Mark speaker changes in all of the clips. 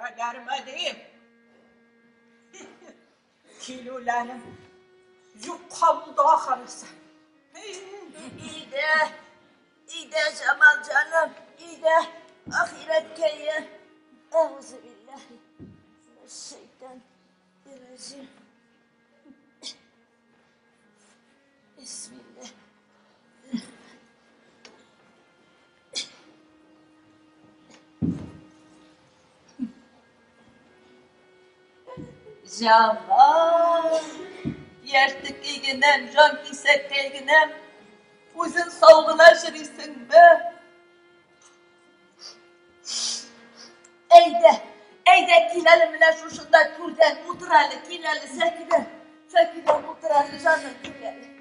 Speaker 1: Киләләрме дим? Килүләрем юкка булды ахрысы.
Speaker 2: Өйдә, өйдә Җамал җаным, өйдә ахирәткәе. Әгъузу биллаһи минәш-шәйтан ирраҗим. Бисмилла. Җамал, яшьтекәй генәм, җан кисәккәй генәм, үзең сау гына йөрисеңме? Әйдә, әйдә, кил әле менә шушында түрдән утыр әле, кил әле, сәкедән, сәкедән утыр әле, җаным, кил әле.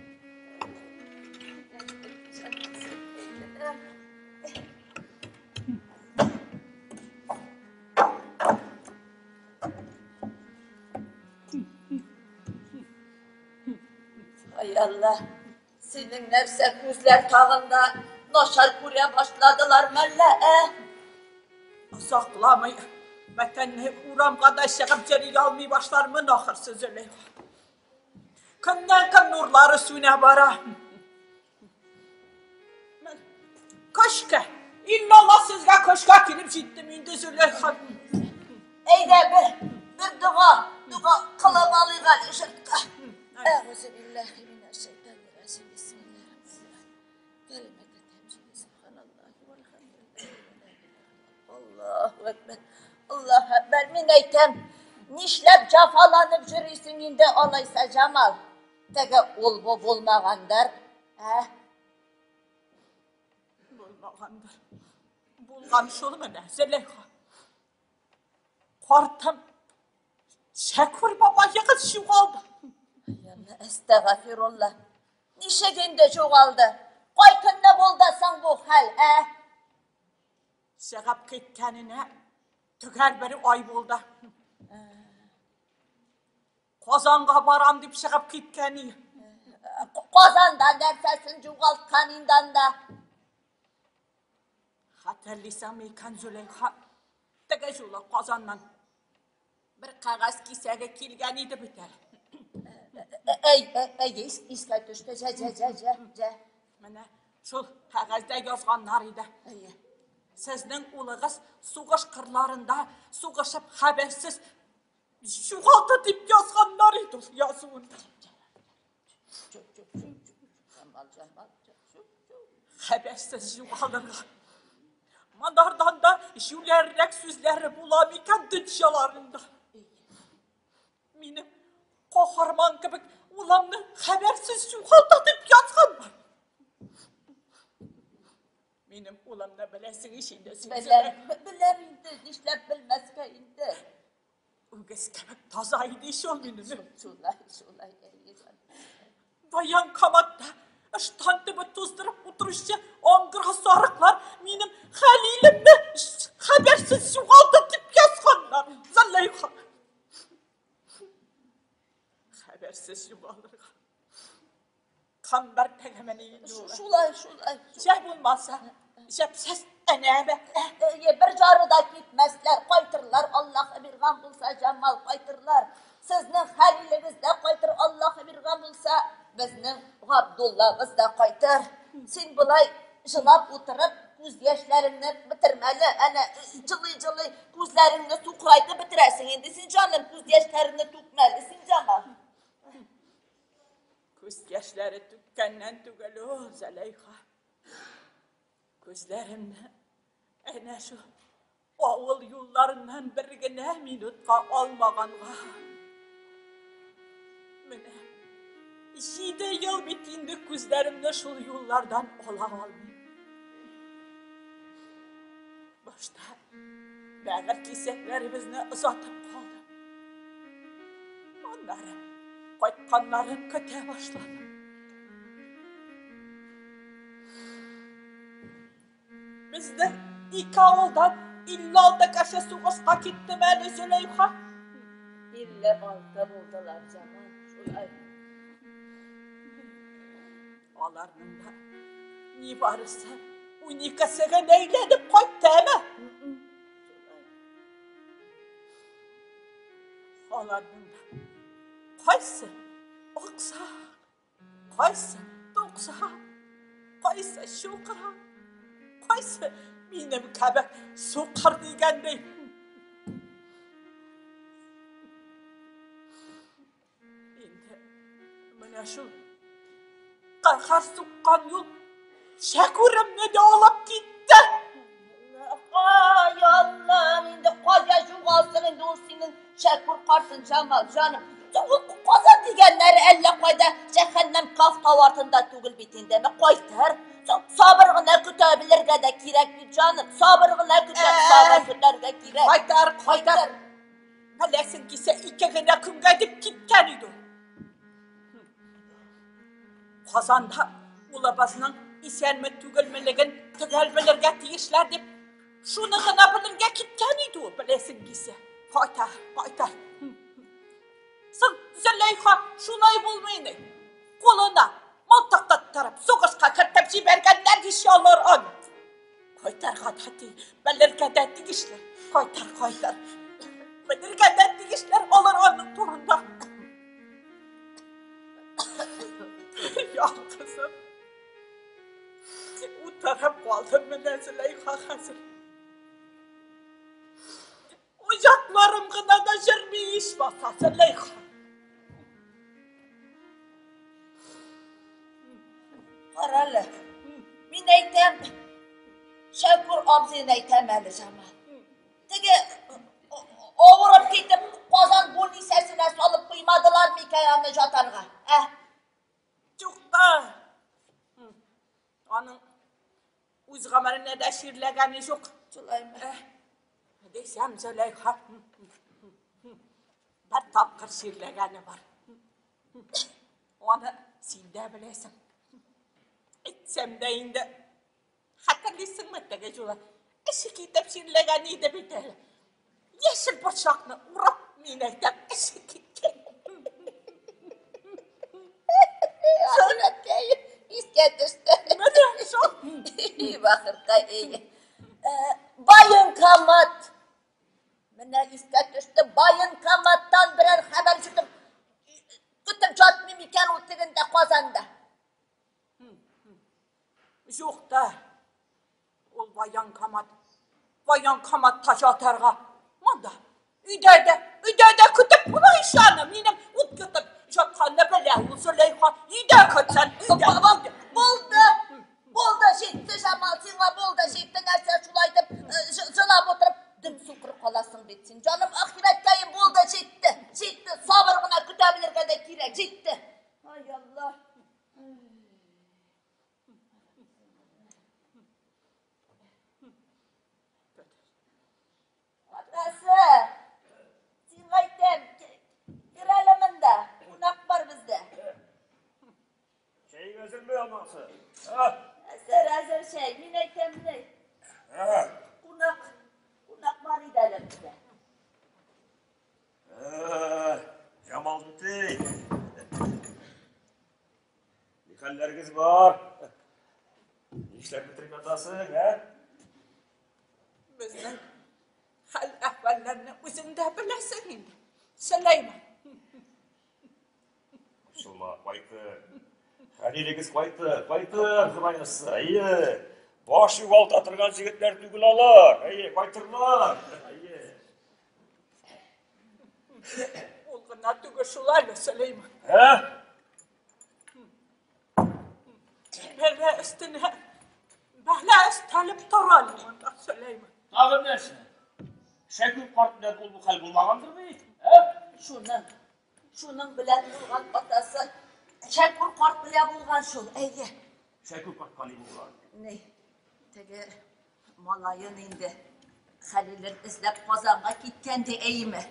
Speaker 2: Ай Алла, синең нәрсә күзләр тагын да начар күрә башладылар мәллә, ә?
Speaker 1: Озакламый мәтәнне урамга да чыгып йөри алмый башлармын ахырсы, Зөләйха. Көннән-көн нурлары сүнә бара. Көчкә, иллалла сезгә көчкә килеп җиттем инде, Зөләйха.
Speaker 2: Әйдә бер, бер дога, дога кылып алыйк әле жыртка. Әгъузу биллахи минәш-шайтанир раҗим. Бисмиллахир-рахманир-рахим. Кәлимәтә тәмҗиде субханаллахи вальхамдулиллахи ва ла илаһа Аллаһу әкбәр. Аллаһу әкбәр. Мин әйтәм, нишләп җафаланып йөрисең инде алайса, Җамал? Теге ул бу булмагандыр, ә?
Speaker 1: Булмагандыр. Булган шул менә, Зөләйха. Картым Шәкүр бабаегыз югалды.
Speaker 2: Әстәгафирулла. Ничек инде югалды? Кай көнне булды соң бу хәл, ә?
Speaker 1: Чыгып киткәненә төгәл бер ай булды. Казанга барам дип чыгып киткән иде.
Speaker 2: Казанда нәрсәсен югалткан инде анда?
Speaker 1: Хәтерлисеңме икән, Зөләйха? Теге юлы Казаннан бер кәгазь кисәге килгән иде бит әле.
Speaker 2: Әй, әй, искә төште. Җә, җә, җә, җә, җә.
Speaker 1: Менә шул кәгазьдә язганнар иде.
Speaker 2: Әйе.
Speaker 1: Сезнең улыгыз сугыш кырларында сугышып хәбәрсез югалды дип язганнар иде ул язуында. Хәбәрсез югалырга. Монардан да җүләррәк сүзләре була микән дөньяларында? Минем каһарман кебек уламны хәбәрсез югалды дип язганнар. Минем уламны беләсең ич инде син.
Speaker 2: Беләм, беләм инде, нишләп белмәскә инде.
Speaker 1: Үгез кебек таза иде ич ул минем.
Speaker 2: Шулай, шулай, әйе, җаным.
Speaker 1: Военкоматта ыштан төбе туздырып утыручы аңгыра сарыклар минем Хәлилемне хәбәрсез югалды дип язганнар. Зөләйха. Хәбәрсез югалырга. Камбар тәгәмәне инде ул.
Speaker 2: Шулай, шулай.
Speaker 1: Җә булмаса, җәпсез әнә бә.
Speaker 2: Әйе, бер җары да китмәсләр, кайтырлар, Аллаһ биргән булса, Җамал кайтырлар. Сезнең Хәлилегез дә кайтыр, Аллаһ биргән булса, безнең Габдуллабыз да кайтыр. Син болай җылап утырып, күз яшьләреңне бетермәле, әнә җылый-җылый күзләреңне сукырайтып бетерәсең инде син, җаным, күз яшьләреңне түкмәле син, Җамал.
Speaker 1: Күз яшьләре түккәннән түгел ул, Зәләйха. Күзләремне әнә шул авыл юлларыннан бер генә минутка алмаганга. Менә 7 ел бит инде күзләремне шул юллардан ала алмыйм. Башта бәгырь кисәкләребезне озатып калдым. Аннары кайтканнарын көтә башладым. Безнең ике авылдан 56 кеше сугышка китте әле, Зөләйха.
Speaker 2: 56 булдылар, Җамал, шулай.
Speaker 1: Аларның да нибарысы 12-се генә әйләнеп кайтты, әмә. Аларның да кайсы аксак, кайсы туксак, кайсы чукырак, кайсы минем кебек сукыр дигәндәй. Инде менә шул каһәр суккан юл Шәкүремне дә алып китте.
Speaker 2: Ай, Аллам, инде кая югалсын инде ул синең Шәкүр картын, Җамал, җаным. Ул Казан дигәннәре әллә кайда җәһәннәм Каф тау артында түгел бит инде. Әмма кайтыр. Сабыр гына көтә белергә дә кирәк бит, җаным. Сабыр гына көтә, сабыр көтәргә кирәк.
Speaker 1: Кайтар, кайтар. Беләсең килсә, ике генә көнгә дип киткән иде ул. Казанда улыбызның исәнме түгелмелеген төгәл белергә тиешләр дип, шуны гына белергә киткән иде ул, беләсең килсә. Кайта, кайта. Соң Зөләйха шулай булмый ни? Кулына мылтык тоттырып, сугышка кертеп җибәргәннәр ич алар аны. Кайтарга да ти, белергә дә тиешләр. Кайтар, кайтар. Белергә дә тиешләр алар аның турында. Ялгызым. Утырып калдым менә Зөләйха хәзер. Оятларым гына да җырмый ичмаса, Зөләйха.
Speaker 2: Карале, мин әйтәм, Шәкүр абзыйны әйтәм әле, Җамал. Теге авырып китеп, Казан больницасына салып куймадылар микән аны жатарга? Ә?
Speaker 1: Юкта. Аның үз гомеренә дә чирләгәне юк.
Speaker 2: Шулаймы?
Speaker 1: Дисәм, Зөләйха. Бер тапкыр чирләгәне бар. Аны син дә беләсең. Әйтсәм дә инде, хәтерлисеңме теге юлы? Эше китеп чирләгән иде бит әле. Яшел борчакны урап, мин әйтәм, эше киткән.
Speaker 2: Әхмәткәй, искә төште.
Speaker 1: Менә шул.
Speaker 2: Бахыркай, эй. Военкомат. Менә искә төште, военкоматтан берәр хәбәр ишетеп, көтеп ятмый микән ул тегендә Казанда?
Speaker 1: Юк та, ул военкомат, военкоматта ятарга. Монда, өйдә дә, өйдә дә көтеп була ич аны. Минем ут йотып ятканны белә ул Зөләйха. Өйдә көтсен, өйдә.
Speaker 2: Булды, булды, җитте, Җамал, сиңа булды, җитте, нәрсә шулай итеп җылап утырып, дөм сукыр каласың бит син. Җаным, ахирәткәем, булды, җитте, җитте, сабыр гына көтә белергә дә кирәк, җитте. Ай, Алла. Атасы, сиңа әйтәм, кер әле монда, кунак бар бездә.
Speaker 3: Чәй әзерме, анасы?
Speaker 2: Әзер, әзер чәй. Мин әйтәм, ни. Кунак, кунак бар иде әле бездә.
Speaker 3: Җамал түти. Ни хәлләрегез бар? Нишләп бетереп ятасың, ә?
Speaker 1: Безнең хәл-әхвәлләрне үзең дә беләсең инде, Сөләйман.
Speaker 3: Борчылма, кайтыр. Хәлилегез кайтыр, кайтыр, Ходай язса. Әйе. Баш югалта торган җегетләр түгел алар. Әйе, кайтырлар. Әйе.
Speaker 1: Ул гына түгел шул әле, Сөләйман.
Speaker 3: Ә?
Speaker 1: Бәлә өстенә бәлә өстәлеп тора әле монда, Сөләйман.
Speaker 3: Тагын нәрсә? Шәкүр карт белән ул бу хәл булмагандыр бит? Ә?
Speaker 2: Шуның, шуның белән булган атасы. Шәкүр карт белән булган шул, әйе.
Speaker 3: Шәкүр картка ни булган?
Speaker 2: Ни, теге малаен инде Хәлилен эзләп Казанга киткән ди, әйеме?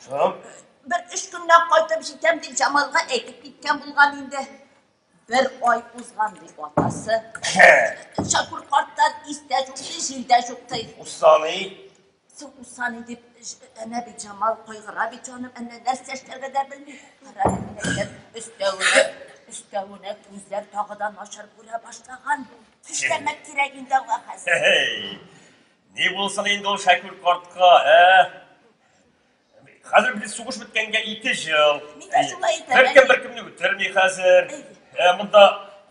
Speaker 3: Соң?
Speaker 2: Бер өч көннән кайтып җитәм дип Җамалга әйтеп киткән булган инде. Бер ай узган ди атасы. Шәкүр карттан ис тә юк ди, җил дә юк ди.
Speaker 3: Усаный?
Speaker 2: Соң Усаный дип, әнә бит Җамал кайгыра бит җаным, әнә нәрсә эшләргә дә белми. Кара әле, мин әйтәм, өстәвенә, өстәвенә күзләр тагы да начар күрә башлаган. Эшләмәк кирәк инде аңа хәзер.
Speaker 3: Ни булсын инде ул Шәкүр картка, ә? Хәзер бит сугыш беткәнгә 2 ел.
Speaker 2: Мин дә шулай әйтәм.
Speaker 3: Беркем беркемне үтерми хәзер. Монда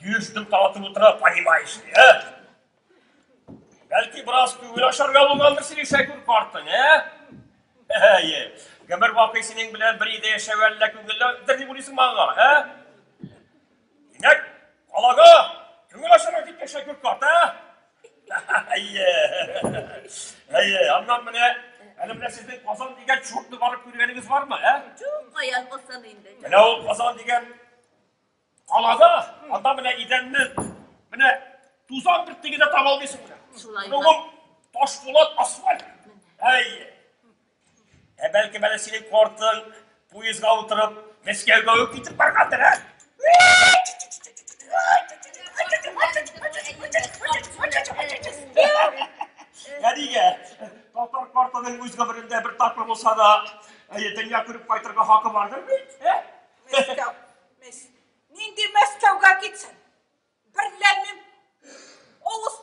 Speaker 3: йөз дым таратып утыра, понимаешь ли, ә? Бәлки бераз күңел ачарга булгандыр синең Шәкүр картың, ә? Әйе. Гомер бакый синең белән бер өйдә яшәү әллә күңелледер дип уйлыйсың маңа, ә? Димәк, калага күңел ачарга киткән Шәкүр карт, ә? Әйе. Әйе, аннан менә әле менә сезнең Казан дигән чуртны барып күргәнегез бармы, ә?
Speaker 2: Юк, каян булсын инде.
Speaker 3: Менә ул Казан дигән калада, анда менә идәнне менә тузан бөртеге дә таба алмыйсың менә.
Speaker 2: Шулай.
Speaker 3: Менә ул таш булат асфальт. Әйе. Ә бәлки менә синең картың поездга утырып Мәскәүгә үк китеп баргандыр, ә? Ә нигә? Татар картының үз гомерендә бер тапкыр булса да, әйе, дөнья күреп кайтырга хакы бардыр бит, ә?
Speaker 1: Мәскәү. Нинди Мәскәүгә китсен? Берләмим. Авыз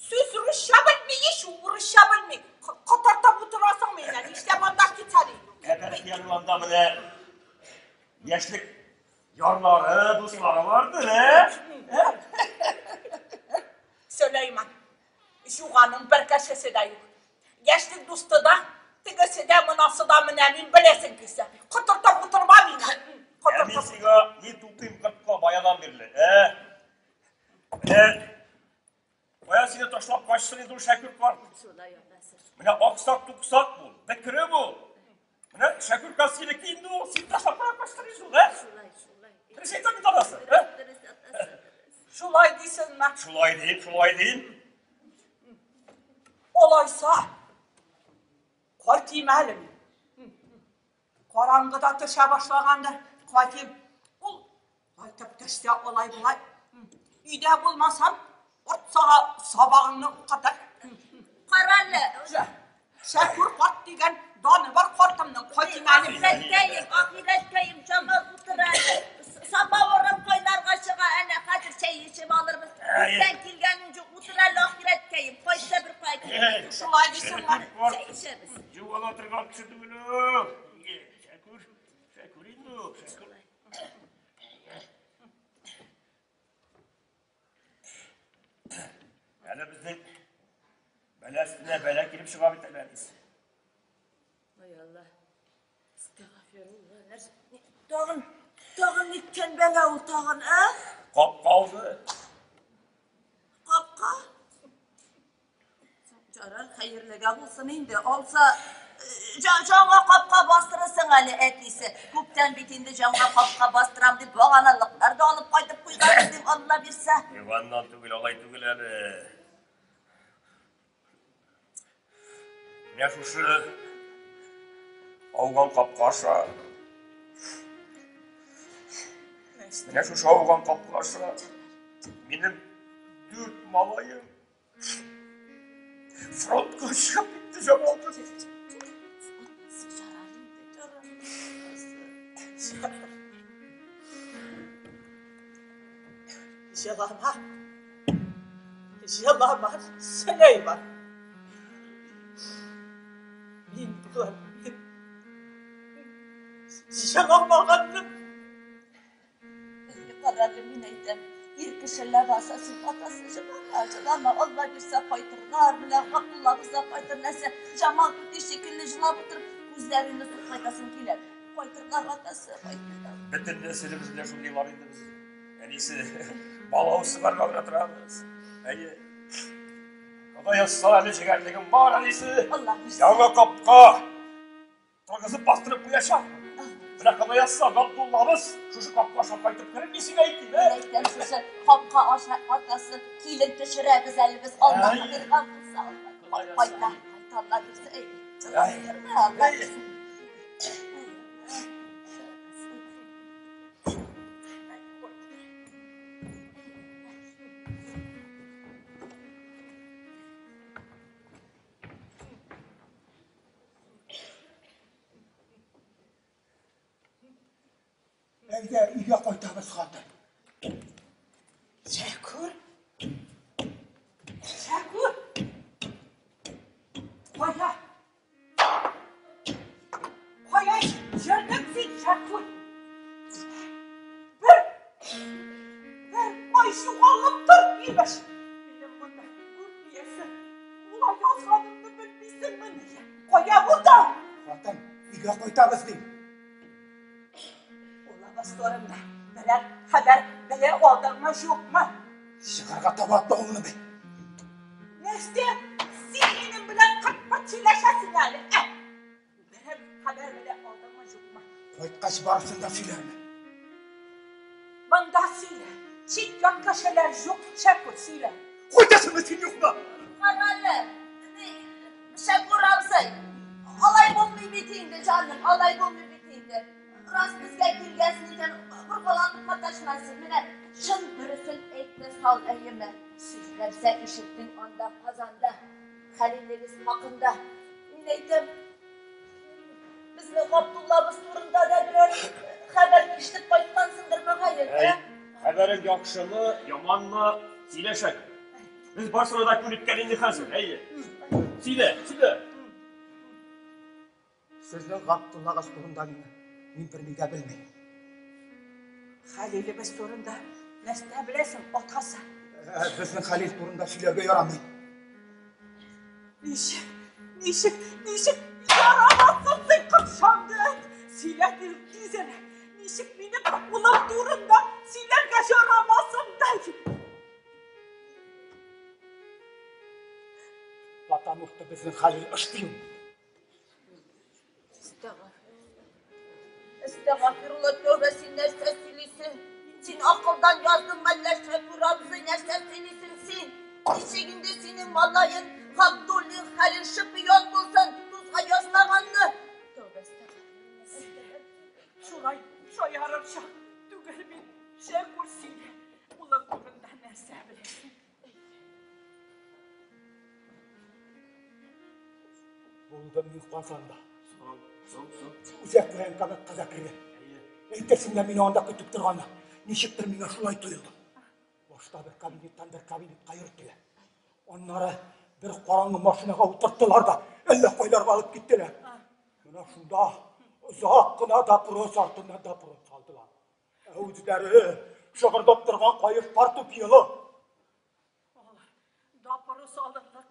Speaker 1: сүз русча белми ич, ул урысча белми. Котыртып утырасың мине. Нишләп анда китсә ди?
Speaker 3: Ә бәлки аның анда менә яшьлек ярлары, дуслары бардыр, ә?
Speaker 1: Сөләйман. Юганың бер кешесе дә юк. Яшьлек дусты да, тегесе дә, монасы да менә мин беләсең килсә. Котыртып утырма мине.
Speaker 3: Ә мин
Speaker 1: Котыртып.
Speaker 3: сиңа ни тукыйм кыртка баядан бирле, ә? Менә кая сине ташлап качсын инде ул Шәкүр карт.
Speaker 2: Шулай атасы.
Speaker 3: Менә аксак туксак бул, бекре бул. Менә Шәкүр карт синеке инде ул, син ташлап кая качтың инде ул, ә?
Speaker 2: Шулай, шулай.
Speaker 3: Дөрес әйтәм бит анасы, ә?
Speaker 2: Дөрес атасы. Дөрес.
Speaker 1: Шулай дисеңме?
Speaker 3: Шулай дим, шулай дим.
Speaker 1: Алайса, кайтыйм әле мин. Караңгыда төшә башлаганда кайтыйм. Ул кайтып төшсә алай болай. Өйдә булмасам, ортсага сабагыңны укытыр.
Speaker 2: Кара әле.
Speaker 1: Шәкүр карт дигән даны бар картымның. Кайтыйм әле мин.
Speaker 2: Ахирәткәем, ахирәткәем, Җамал утыра әле. Самавырым кайнарга чыга, әнә хәзер чәй эчеп алырбыз. Күптән килгәнең юк, утыр әле, ахирәткәем. Кайтса бер кая килеп.
Speaker 1: Шулай дисеңме?
Speaker 2: Чәй эчәбез.
Speaker 3: Югала торган кеше түгел ул. Шәкүр, Шәкүр инде ул, Шәкүр. Әле безнең бәла өстенә бәла килеп чыга бит әле, әнисе.
Speaker 2: Ай Алла. Әстәгъфирулла. Нәрсә? Тагын, тагын ниткән бәла ул тагын, ә?
Speaker 3: Капка алды.
Speaker 2: Капка? Ярар, хәерлегә булсын инде. Алса, җанга капка бастырасың әле, әтисе. Күптән бит инде җанга капка бастырам дип баганалыклар да алып кайтып куйган идем, Алла бирсә.
Speaker 3: Иваннан түгел, алай түгел әле. Менә шушы ауган капка аша. Менә шушы ауган капка аша. Минем дүрт малаем фронтка чыгып китте, Җамал.
Speaker 1: Җылама. Җылама, Сөләйман. Мин булам. Җыламаганны
Speaker 2: Карады, мин әйтәм, ир кеше ләбаса син атасы, җылама, җылама, Алла бирсә кайтырлар, менә Габдуллабыз да кайтыр, нәрсә, Җамал түти шикелле җылап утырып, күзләреңне сукайтасың килә. Кайтырлар атасы, кайтырлар.
Speaker 3: Бөтен нәселебез белән шундыйлар инде без. Әнисе, балавыз сыгарга гына торабыз. Әйе. Ходай язса, әле җегәрлегем бар, әнисе.
Speaker 2: Алла бирсә.
Speaker 3: Яңа капка торгызып бастырып куячакмын. Менә Ходай язса, Габдуллабыз шушы капка аша кайтып керер, мин сиңа әйтим, ә?
Speaker 2: Мин әйтәм, шушы капка аша атасы килен төшерәбез әле без, Алла
Speaker 3: Әй.
Speaker 2: биргән булса, Алла. Кайта, кайта, Алла бирсә, әй, җылап
Speaker 3: Әй.
Speaker 2: утырма, Алла
Speaker 3: Әй.
Speaker 2: бирсә.
Speaker 4: Әйдә, өйгә кайтабыз, хатын.
Speaker 1: Шәкүр. Шәкүр. Кая? йөрдең син, Шәкүр? Бер, бер ай югалып тор, имеш. Минем монда күп иясе. Була язганымны белмисеңмени? Кая булды?
Speaker 4: Хатын, өйгә кайтабыз дим.
Speaker 1: Улыгыз турында берәр хәбәр белә алдыңмы, юкмы?
Speaker 4: Чыгарга таба атлавыңны бел.
Speaker 1: Нәрсә? Син минем белән кыт-пыт сөйләшәсең әле, ә? Берәр хәбәр белә алдыңмы, юкмы?
Speaker 4: Кайткач барысын да сөйләрмен.
Speaker 1: Монда сөйлә. Чит ят кешеләр юк, Шәкүр, сөйлә.
Speaker 4: Кайтасыңмы син, юкмы?
Speaker 2: Кара әле, Шәкүр абзый, алай булмый бит инде, җаным, алай булмый бит инде. Рас безгә килгәнсең икән, боргаланып маташма син. Менә чын дөресен әйтте сал, әйеме? Нәрсә ишеттең анда Казанда, Хәлилегез хакында? Мин әйтәм, безнең Габдуллабыз турында да берәр хәбәр ишетеп кайткансыңдыр, мөгаен, ә?
Speaker 3: Хәбәрең яхшымы, яманмы, сөйлә, Шәкүр. Без барысына да күнеккән инде хәзер, әйе. Сөйлә, сөйлә.
Speaker 4: Сезнең Габдуллагыз турында мин берни дә белмим.
Speaker 1: Хәлилебез турында нәрсә беләсең, атасы?
Speaker 4: Безнең Хәлил турында сөйләргә ярамый.
Speaker 1: Ничек, ничек, ничек ярамасын син, капшанды? Сөйлә тизрәк. Ничек минем улым турында сөйләргә ярамасын да?
Speaker 4: Потому что безнең Хәлил шпион.
Speaker 2: Әстәгъфирулла, тәүбә, син нәрсә сөйлисең? Син акылдан яздың мәллә, Шәкүр абзый, нәрсә сөйлисең син? Ничек инде синең малаең Габдуллин Хәлил шпион булсын, тузга язмаганны? Тәүбә, әстәгъфирулла.
Speaker 1: Шулай шаярыр чак түгел бит, Шәкүр, сөйлә. Улың турында нәрсә беләсең?
Speaker 4: Булдым мин Казанда.
Speaker 3: Соң, соң, соң.
Speaker 4: Үзәк военкоматка да кердем. Әйтерсең лә мине анда көтеп торганнар. Ничектер миңа шулай тоелды. Башта бер кабинеттан бер кабинетка йөрттеләр. Аннары бер караңгы машинага утырттылар да, әллә кайларга алып киттеләр. Менә шунда озак кына допрос артыннан допрос алдылар. Ә үзләре шыгырдап торган каеш портупелы.
Speaker 1: Алар допрос алырлык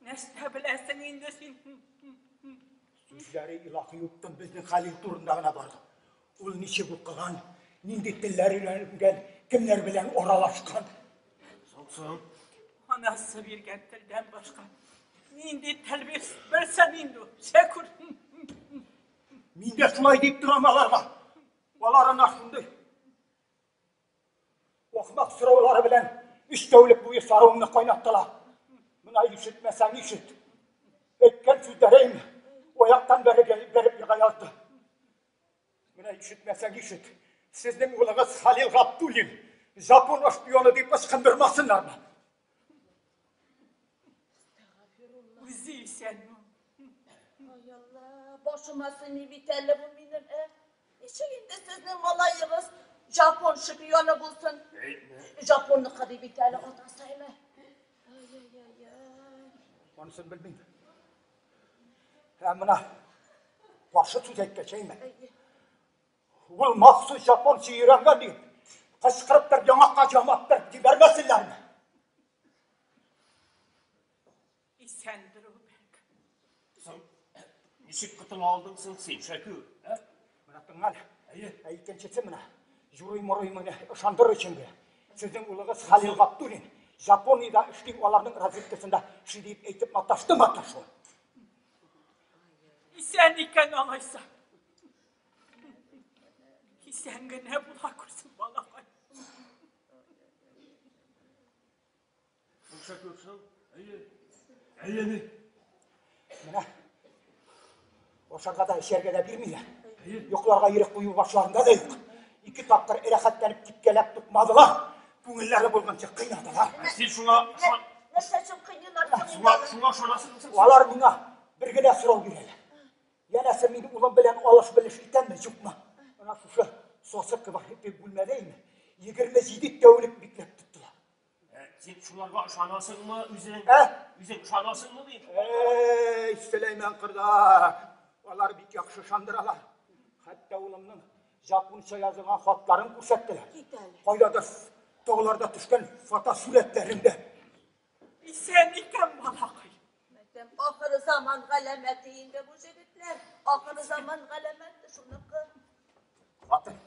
Speaker 1: нәрсә беләсең инде син?
Speaker 4: Сүзләре илаһи юктан безнең Хәлил турында гына барды. Ул ничек укыган, нинди телләр өйрәнгән, кемнәр белән аралашкан.
Speaker 3: Соң, соң.
Speaker 1: Анасы биргән телдән башка нинди тел белсен инде ул, Шәкүр?
Speaker 4: Мин дә шулай дип торам аларга. Алар ана шундый ахмак сораулары белән өч тәүлек буе саруымны кайнаттылар. Менә ишетмәсәң ишет. Әйткән сүзләрем аяктан бәреп ега язды. Менә ишетмәсәң ишет. Сезнең улыгыз Хәлил Габдуллин Жапон шпионы дип ычкындырмасыннармы?
Speaker 1: Үзе исәнме?
Speaker 2: Ай Алла, башыма сыймый бит әле бу минем, ә? Ничек инде сезнең малаегыз Жапон шпионы булсын? Жапонныкы ди бит әле атасы, әйме? Ай-яй-яй-яй.
Speaker 4: Анысын белмим. Ә менә каршы сүз әйткәч, әйме? Ул махсус жапонча өйрәнгән дип, кычкырып бер яңакка ямап бер җибәрмәсеннәрме?
Speaker 1: Исәндер ул бәлки.
Speaker 3: Соң, ничек котыла алдың соң син, Шәкүр? Ә?
Speaker 4: Менә тыңла әле. Ә икенчесе менә юрый-мурый менә ышандырыр өчен генә. Сезнең улыгыз Хәлил Габдуллин Япониядә эшли, аларның разведкасында эшли дип әйтеп маташты маташу.
Speaker 1: Исән икән алайса. Исән генә була күрсен, балакай.
Speaker 3: Соң, Шәкүр, соң. Әйе. Әйе, ни?
Speaker 4: Менә ашарга да, эчәргә дә бирмиләр. Йокларга ирек кую башларында да юк. Ике тапкыр рәхәтләнеп типкәләп тукмадылар. Күңелләре булганча кыйнадылар.
Speaker 3: Ә син шуңа,
Speaker 2: Нәрсә өчен кыйныйлар соң инде
Speaker 3: шуңа,
Speaker 2: алар?
Speaker 3: шуңа ышанасыңмы соң?
Speaker 4: Алар миңа бер генә сорау бирәләр. Янәсе мин улым белән алыш-белеш итәмме, юкмы? Менә шушы сасы квартир бүлмәдә инде 27 тәүлек бикләп тоттылар.
Speaker 3: Ә, син шуларга ышанасыңмы үзең?
Speaker 4: Ә?
Speaker 3: Үзең ышанасыңмы дим?
Speaker 4: Эй, Сөләйман кордаш, алар бик яхшы ышандыралар. Хәтта улымның жапонча язылган хатларын күрсәттеләр.
Speaker 2: Кит әле.
Speaker 4: Кайдадыр тауларда төшкән фотосурәтләрен дә.
Speaker 1: Исән икән балакай.
Speaker 2: Мәйтәм, ахыры заман галәмәте инде бу җегетләр. Ахыры заман галәмәте шуныкы.
Speaker 4: Хатын,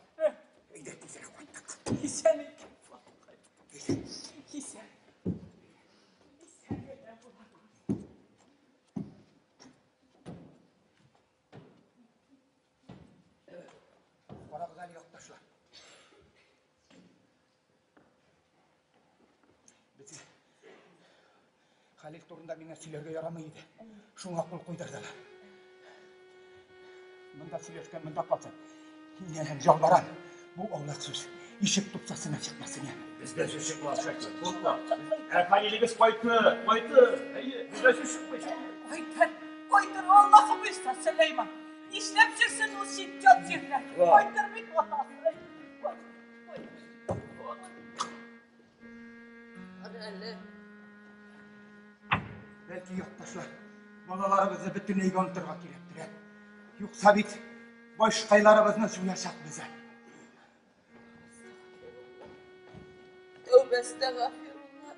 Speaker 4: әйдә тизрәк кайттык.
Speaker 1: Исән икән балакай. Исән. Исән генә була.
Speaker 4: Карагыз әле, якташлар. Без Хәлил турында миңа сөйләргә ярамый иде. Шуңа кул куйдырдылар. Монда сөйләшкән монда калсын. Инәләм, ялварам. Бу аулак сүз ишек тупсасына чыкмасын, яме.
Speaker 3: Бездә сүз чыкмас, Шәкүр. Куркма. Ә Хәлилегез кайтты, кайтты. Әйе, бездә сүз чыкмый.
Speaker 1: Кайтыр, кайтыр, Аллаһы боерса, Сөләйман. Нишләп йөрсен ул чит ят җирдә? Кайтыр бит атасы.
Speaker 2: Әле.
Speaker 4: Бәлки, якташлар, балаларыбызны бөтенләйгә онытырга кирәктер, ә? Юкса бит башкайларыбызны суячакбыз әле.
Speaker 2: Тәүбә әстәгъфирулла.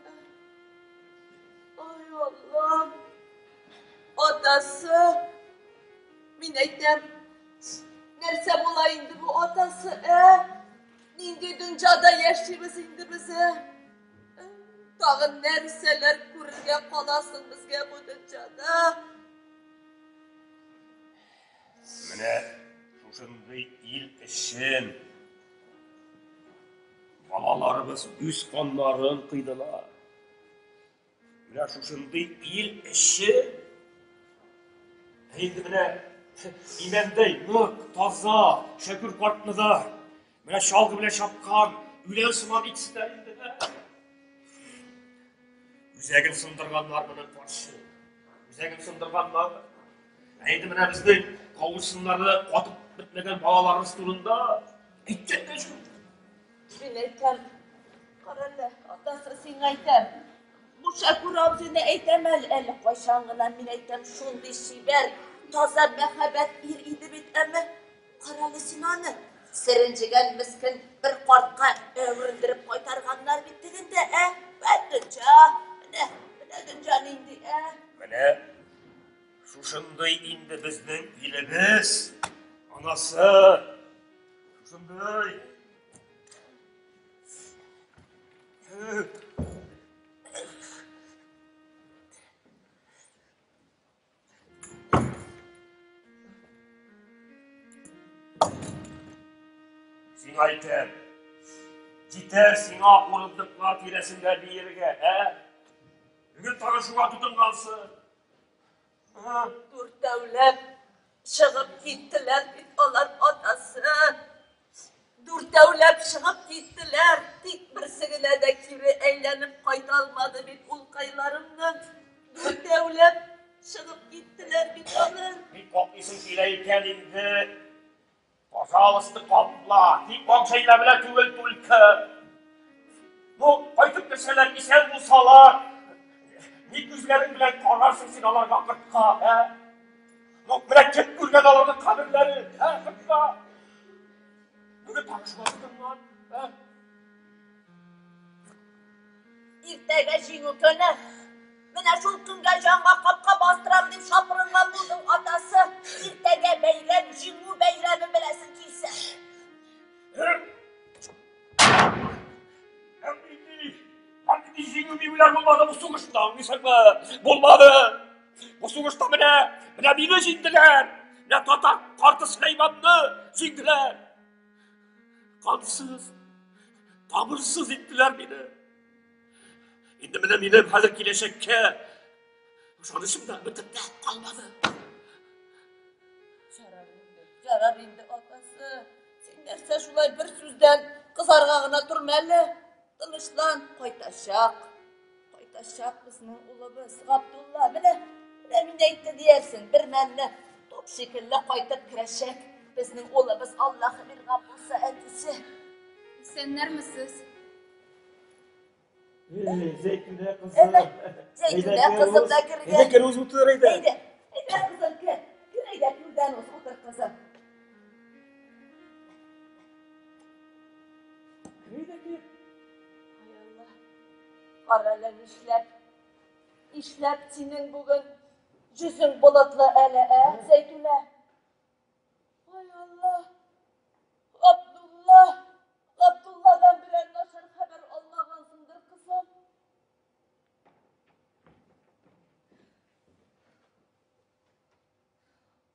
Speaker 2: Ай Аллам. Атасы. Мин әйтәм, нәрсә була инде бу атасы, ә? Нинди дөньяда яшибез инде без, ә? Тагын нәрсәләр күрергә каласың безгә бу дөньяда?
Speaker 3: Менә шушындый ил өчен балаларыбыз үз каннарын кыйдылар. Менә шушындый ил өчен. Ә инде менә имәндәй нык, таза Шәкүр картны да менә чалгы белән чапкан үлән сыман итсеннәр инде. Үзәген сындырганнар моның каршы. Үзәген сындырганнар. Ә инде менә безнең кавырсыннары катып бетмәгән балаларыбыз турында әйткән дә юк.
Speaker 2: Мин әйтәм, карале, атасы сиңа әйтәм. Бу Шәкүр абзыйны әйтәм әле, әле кайчан гына мин әйтәм, шундый чибәр, таза, мәһабәт ир иде бит, әмма карале син аны. Серенҗегән мескен бер картка әверелдереп кайтарганнар бит тегендә, ә? Вәт дөнья, менә, менә дөнья нинди, ә?
Speaker 3: Менә шушындый инде безнең илебез, анасы. Шушындый. Сиңа әйтәм, җитәр сиңа урындыклар тирәсендә биергә, ә? Бүген тагын шуңа тотынгансың.
Speaker 2: Дүртәүләп чыгып киттеләр бит алар атасы. Дүртәүләп чыгып киттеләр, тик берсе генә дә кире әйләнеп кайта алмады бит улкайларымның. Дүртәүләп чыгып киттеләр бит алар.
Speaker 3: Бик каклыйсың килә икән инде. Пожалуйста, капла. Тик ак җәймә белән түгел түлке. Ну, кайтып керсәләр, исән булсалар, ни күзләрең белән карарсың син аларга кортка, ә? Ну, менә кем күргән аларның каберләрен, ә, кортка? Бүген танышмастыңмы, ә?
Speaker 2: Иртәгә җиңү көне. Менә шул көнгә җанга капка бастырам дип шапырынган булдың, атасы. Иртәгә бәйрәм, җиңү бәйрәме беләсең килсә.
Speaker 3: Андый җиңү миңләр булмады бу сугышта, аңлыйсыңмы? Булмады. Бу сугышта менә, менә мине җиңделәр. Менә татар карты Сөләйманны җиңделәр. Кансыз, тамырсыз иттеләр мине. Инде менә минем хәзер киләчәккә ышанычым да бетеп тә калмады.
Speaker 2: Ярар инде, ярар инде, атасы. Син нәрсә шулай бер сүздән кызарга гына торма әле. Тынычлан, кайтачак. Кайтачак безнең улыбыз Габдулла. Менә, менә мин әйтте диярсең, бер мәлне топ шикелле кайтып керәчәк. Безнең улыбыз Аллаһы биргән булса әтисе.
Speaker 5: Исәннәрмесез?
Speaker 3: Зәйтүнә кызым.
Speaker 2: Зәйтүнә кызым да кергән.
Speaker 3: Әйдә кер үз утыр әйдә.
Speaker 2: Әйдә, әйдә кызым кер. Кер әйдә түрдән уз утыр кызым. Карале, нишләп? Нишләп синең бүген йөзең болытлы әле, ә, Зәйтүнә? Ай Алла! Габдулла! Габдулладан берәр начар хәбәр алмагансыңдыр, кызым.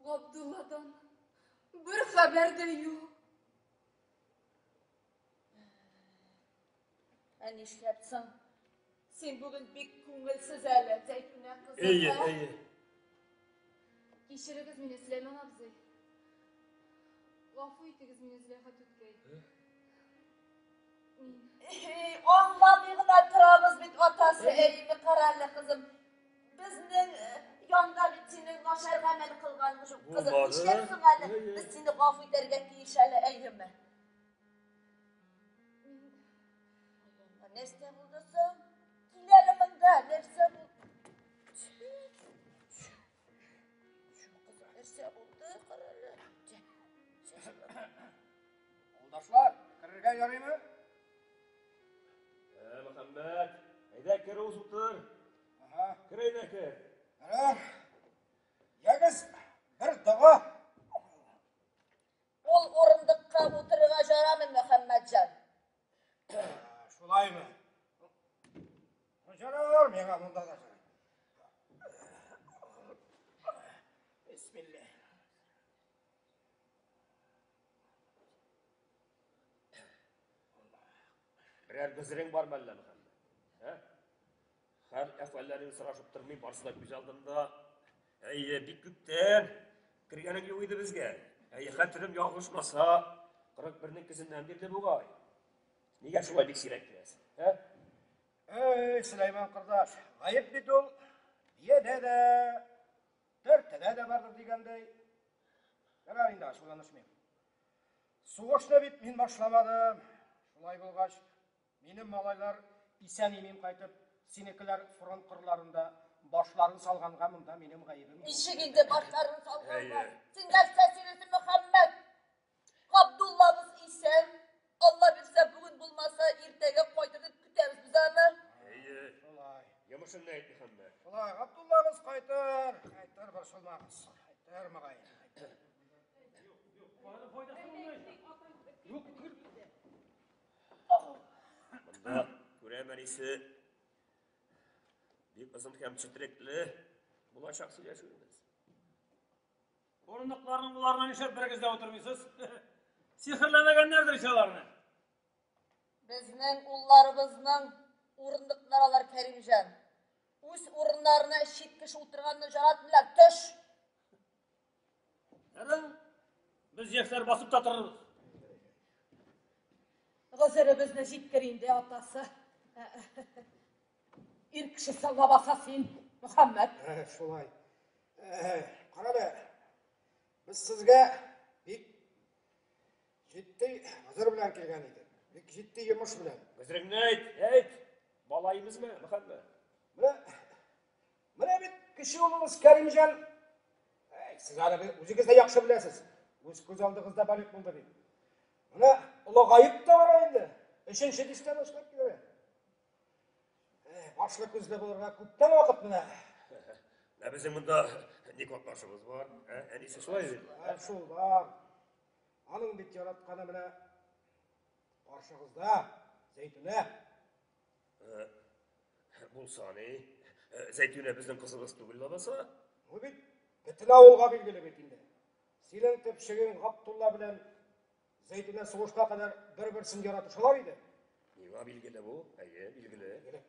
Speaker 5: Габдулладан бер хәбәр дә юк.
Speaker 2: Ә нишләп соң? Син бүген бик күңелсез әле, Зәйтүнә кызым.
Speaker 3: Әйе,
Speaker 2: ә?
Speaker 3: әйе.
Speaker 5: Кичерегез мине, Сөләйман абзый. Гафу итегез мине, Зөләйха түткәй. Мин
Speaker 2: Эй, аңламый гына торабыз бит, атасы, әйеме, кара әле, кызым. Безнең э, янда бит синең начар гамәл кылганың юк, кызым.
Speaker 3: Булмады.
Speaker 2: Нишләп соң әле?
Speaker 3: Әйе.
Speaker 2: Без сине гафу итәргә тиеш әле, әйеме? Нәрсә булды соң? Кил әле монда, нәрсә булды? Кызым, нәрсә булды? Кара әле.
Speaker 6: Юлдашлар, керергә ярыймы?
Speaker 3: Ә, Мөхәммәт, әйдә кер уз утыр.
Speaker 6: Ага.
Speaker 3: Кер әйдә кер.
Speaker 6: Ярар. Ягез, бер дога.
Speaker 2: Ул урындыкка утырырга жарамый, Мөхәммәтҗан.
Speaker 6: Шулаймы? Жарар, миңа монда да жарар. Бисмилла.
Speaker 3: Берәр гозерең бармы әллә, Мөхәммәт? Ә? Хәл әхвәлләрен сорашып тормый, барысы да күз алдында. Әйе, бик күптән кергәнең юк иде безгә. Әйе, хәтерем ялгышмаса, 41-нең көзеннән бирле бугай. Нигә шулай бик сирәк киләсең? Ә?
Speaker 6: Эй, Сөләйман кордаш, гаеп бит ул. Биядә дә, тәртәдә дә бардыр дигәндәй. Ярар инде, ачуланышмыйм. Сугышны бит мин башламадым. Шулай булгач, минем малайлар исән-имин кайтып, синекеләр фронт кырларында башларын салганга монда минем гаебем юк.
Speaker 2: Ничек инде башларын салганга?
Speaker 3: Әйе.
Speaker 2: Син нәрсә сөйлисең, Мөхәммәт? Габдуллабыз исән. Алла бирсә, бүген булмаса, иртәгә кайтыр дип көтәбез без аны.
Speaker 3: Әйе.
Speaker 6: Шулай.
Speaker 3: Йомышыңны әйт, Мөхәммәт.
Speaker 6: Шулай, Габдуллабыз кайтыр. Кайтыр, борчылмагыз. Кайтыр, мөгаен. Кайтыр.
Speaker 3: Монда күрәм әнисе бик озын һәм четерекле булачак сөйләшүебез.
Speaker 7: Урындыкларның боларына нишләп берегез дә утырмыйсыз? Сихерләмәгәннәрдер ич аларны.
Speaker 2: Безнең улларыбызның урындыклары алар, Кәримҗан. Үз урыннарына чит кеше утырганны яратмыйлар. Төш!
Speaker 7: Ярар. Без яшьләр басып та торырбыз.
Speaker 1: Гозеребезне җиткер инде, атасы. Ир кеше лабаса син, Мөхәммәт.
Speaker 6: Шулай. Карале, без сезгә бик җитди гозер белән килгән идек. Бик җитди йомыш белән.
Speaker 3: Гозереңне әйт, әйт. Бала имезме, Мөхәммәт?
Speaker 6: Менә, менә бит кече улыбыз Кәримҗан. Әй, сез аны үзегез дә яхшы беләсез. Үз күз алдыгызда балигъ булды бит. Менә олыгаеп та бара инде. Өченче дистәне эшләп килә. Башлы күзле булырга күптән вакыт менә.
Speaker 3: Ә безнең монда ни катнашыбыз бар? Ә, әнисе шулай бит.
Speaker 6: Ә, шул бар. Аның бит яратканы менә каршыгызда Зәйтүнә.
Speaker 3: Булса ни? Зәйтүнә безнең кызыбыз түгел лабаса.
Speaker 6: Бу бит бөтен авылга билгеле бит инде. Синең төпчегең Габдулла белән Зәйтүнә сугышка кадәр бер-берсен яратышалар иде.
Speaker 3: Миңа билгеле бу. Әйе, билгеле.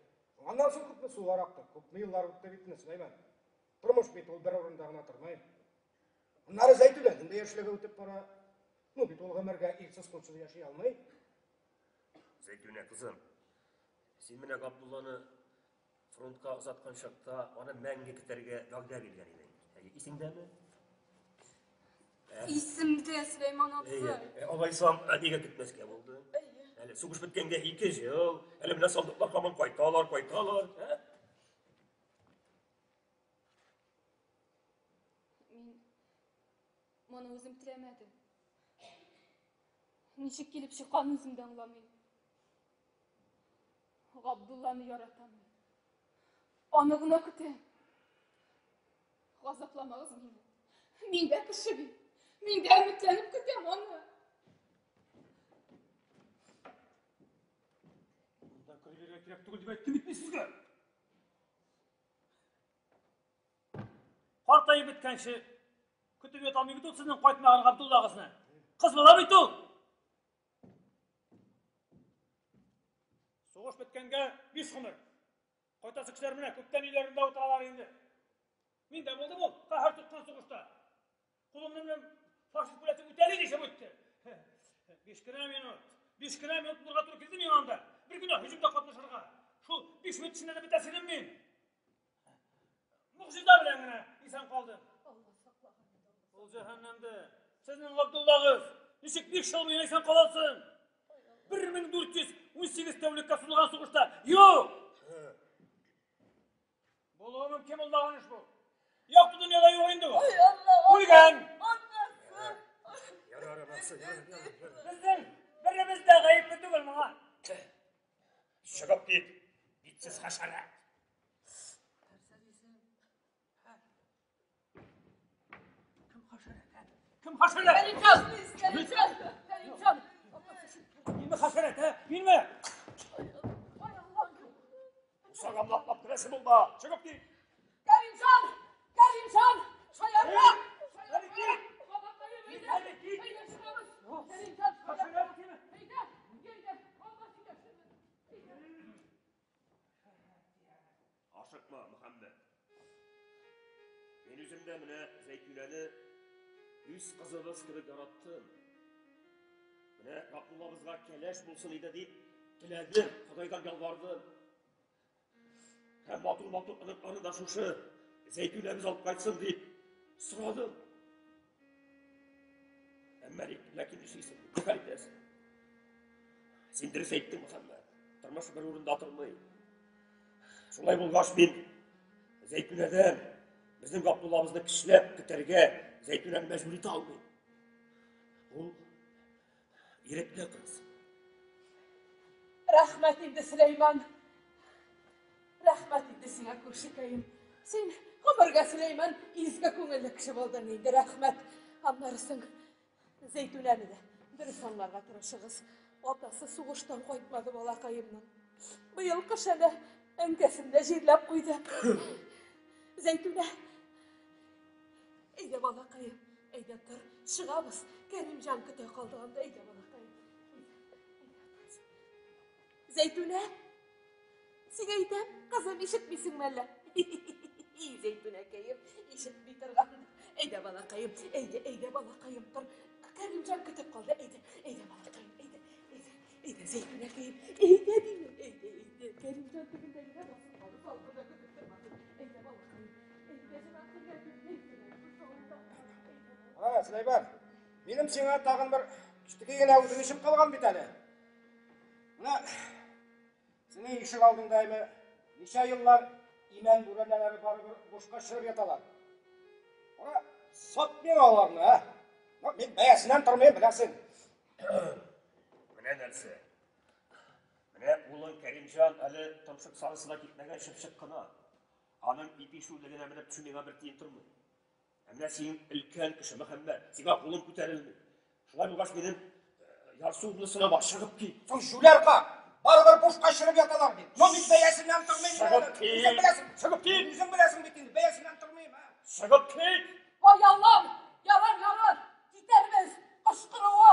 Speaker 6: Аннан соң күпме сулар акты, күпме еллар үтте бит инде, Сөләйман. Тормыш бит ул бер урында гына тормый. Аннары Зәйтүнәнең дә яшьлеге үтеп бара. Ну бит ул гомергә ирсез кулсыз яши алмый.
Speaker 3: Зәйтүнә кызым, син менә Габдулланы фронтка озаткан чакта аны мәңге көтәргә вәгъдә биргән идең. Әйе, исеңдәме?
Speaker 5: Исемдә, Сөләйман абзый.
Speaker 3: Әйе, алайсам, нигә көтмәскә булды? Әле сугыш беткәнгә 2 ел, әле менә солдатлар һаман кайталар, кайталар. Ә?
Speaker 5: Мин моны үзем теләмәдем. Ничек килеп чыкканын үзем дә аңламыйм. Габдулланы яратам мин. Аны гына көтәм. Газапламагыз мине. Мин дә кеше бит. Мин дә өметләнеп көтәм аны.
Speaker 7: Монда керергә кирәк түгел дип әйттем бит мин сезгә. Картаеп беткәнче көтеп ята алмый бит ул сезнең кайтмаган Габдуллагызны. Кыз бала бит ул. Сугыш беткәнгә биш гомер. Кайтасы кешеләр менә күптән өйләрендә утыралар инде. Мин дә булдым ул каһәр тоткан сугышта. Кулымны белән фашист пулясы үтәли дишеп үтте. Биш кенә минут. Биш кенә минут булырга туры килде миңа анда. Бер генә һөҗүмдә катнашырга. Шул биш минут эчендә дә бетәсе идем мин. Могҗиза белән генә исән калдым. Ул җәһәннәмдә. Сезнең Габдуллагыз ничек биш ел буена исән каласың? 1418 тәүлеккә сузылган сугышта. Юк! Булуы мөмкин булмаган эш бу. Якты дөньяда юк инде ул. Үлгән.
Speaker 3: Ярар, анасы, ярар, ярар.
Speaker 7: Безнең беребез дә гаепле түгел моңа.
Speaker 3: Чыгып кит, битсез хәшәрәт.
Speaker 7: Кем хәшәрәт?
Speaker 5: Кәримҗан! Кәримҗан! Кәримҗан!
Speaker 7: Минме хәшәрәт, ә? Минме?
Speaker 5: Ай Аллам!
Speaker 3: Сагамлаплап керәсе булма. Чыгып кит.
Speaker 5: Кәримҗан! Кәримҗан! Шаярма!
Speaker 7: Әле кит!
Speaker 5: Бабакаем, әйдә!
Speaker 7: Әле кит!
Speaker 5: Әйдә чыгабыз! Кәримҗан,
Speaker 7: Хәшәрәт сине!
Speaker 5: Әйдә! Әйдә! Алла сөйләшербез!
Speaker 3: Ашыкма, Мөхәммәд. Мин үзем дә менә Зәйтүнәне үз кызыбыз кебек яраттым. Менә Габдуллабызга кәләш булсын иде дип теләдем, Ходайдан ялвардым. Һәм матур-матур оныкларны да шушы Зәйтүнәбез алып кайтсын дип сорадым. Әмма ләкин нишлисең? Ни итәсең? Син дөрес әйттең, Мөхәммәд. Тормыш бер урында тормый. Шулай булгач, мин Зәйтүнәдән безнең Габдуллабызны көчләп көтәргә Зәйтүнәне мәҗбүр итә алмыйм. Ул ирекле кыз.
Speaker 1: Рәхмәт инде, Сөләйман. Рәхмәт инде сиңа, күршекәем. Син гомергә, Сөләйман, изге күңелле кеше булдың инде, рәхмәт. Аннары соң Зәйтүнәне дә дөрес аңларга тырышыгыз. Атасы сугыштан кайтмады балакаемның. Быел кыш әле әнкәсен дә җирләп куйды. Зәйтүнә, әйдә балакаем, әйдә тор, чыгабыз. Кәримҗан көтә калды анда, әйдә балакаем. Зәйтүнә, сиңа әйтәм, кызым, ишетмисеңме әллә? Зәйтүнәкәем, ишетми торган. Әйдә, балакаем, әйдә, әйдә, балакаем, тор. Кәримҗан көтеп калды, әйдә, әйдә, балакаем, әйдә, әйдә, әйдә, Зәйтүнәкәем, әйдә, дим, әйдә, әйдә. Кәримҗан тегендә генә басып калды, салкында көтеп тормады. Әйдә, балакаем, әйдә,
Speaker 6: Ха, Сөләйман, минем сиңа тагын бер кечкенә генә үтенечем калган бит әле. Менә синең ишек алдында әйме ничә еллар имән бүрәнәләре барыбер бушка череп яталар. Ара, сат миңа аларны, ә? Ну, мин бәясеннән тормыйм, беләсең.
Speaker 3: Менә нәрсә. Менә улың Кәримҗан әле томшык сарысына китмәгән чыпчык кына. Аның ипи шүрлегенә менеп төшү миңа бер тиен тормый. Ә менә син өлкән кеше, Мөхәммәд, сиңа кулым күтәрелми. Шулай булгач, минем ярсуымны сынама, чыгып кит.
Speaker 6: Соң җүләр карт, барыбер бушка череп яталар бит. Ну, мин бәясеннән тормыйм.
Speaker 3: Чыгып кит.
Speaker 6: Үзең беләсең,
Speaker 3: Чыгып кит.
Speaker 6: Үзең беләсең бит инде, бәясеннән тормыйм, ә?
Speaker 3: Чыгып кит!
Speaker 1: Ай Аллам, ярар, ярар, китәрбез, кычкыруы.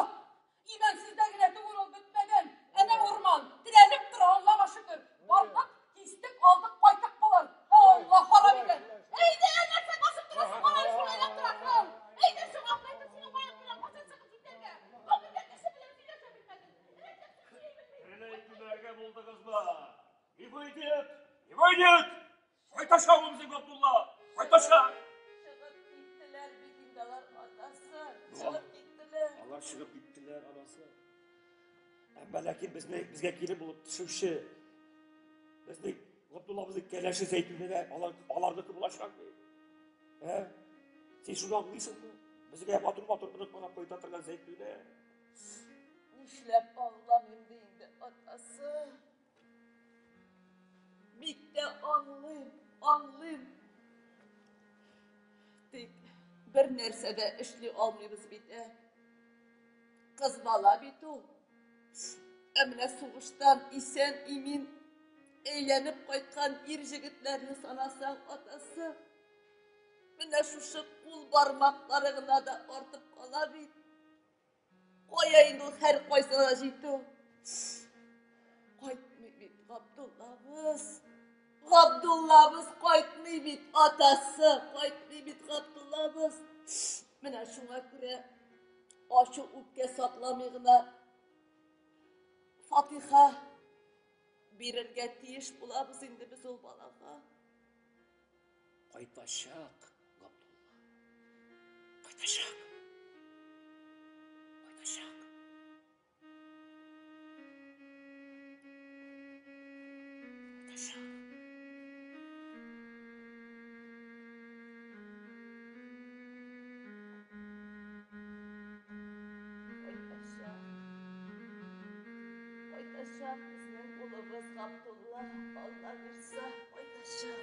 Speaker 1: Имәнсездә генә түгел ул бетмәгән. Әнә урман, терәлеп тора, Аллага шөкер. Бардык, кистек, алдык, кайттык булыр. Алла харам икән. Әйдә, нәрсә басып торасың, алай шулайлап торасың. Әйдә, чыгам, әйдә, синең аяк белән кайчан чыгып китәргә? Гомергә кеше белән сөйләшә белмәдең. Рәтләп сөйли белмисең.
Speaker 3: Менә әйтүләргә булдыгызмы? Не выйдет! Не выйдет! Кайтачак ул безнең Габдулла! Кайтачак!
Speaker 2: Чыгып киттеләр бит инде алар, атасы. Чыгып киттеләр.
Speaker 3: Алар чыгып киттеләр, анасы. Әмма ләкин безне безгә кире булып төшүче безнең Габдуллабызның кәләше Зәйтүнә дә алар аларныкы булачак бит. Ә? Син шуны аңлыйсыңмы? Безгә матур-матур онык карап кайта торган Зәйтүнә.
Speaker 2: Нишләп аңламыйм ди инде, атасы. Бик тә аңлыйм, аңлыйм. Тик бер нәрсә дә эшли алмыйбыз бит, ә. Кыз бала бит ул. Ә менә сугыштан исән-имин әйләнеп кайткан ир җегетләрне санасаң, атасы, менә шушы кул бармаклары гына да артып кала бит. Кая инде ул һәр кайсына җитү? Кайтмый бит Габдуллабыз. Габдуллабыз кайтмый бит, атасы, кайтмый бит Габдуллабыз. Менә шуңа күрә ачу үпкә сакламый гына фатиха бирергә тиеш булабыз инде без ул балага.
Speaker 3: Кайтачак, Габдулла. Кайтачак. Кайтачак. Кайтачак.
Speaker 2: Кайтачак. Кайтачак безнең улыбыз Габдулла, Алла бирса, кайтачак.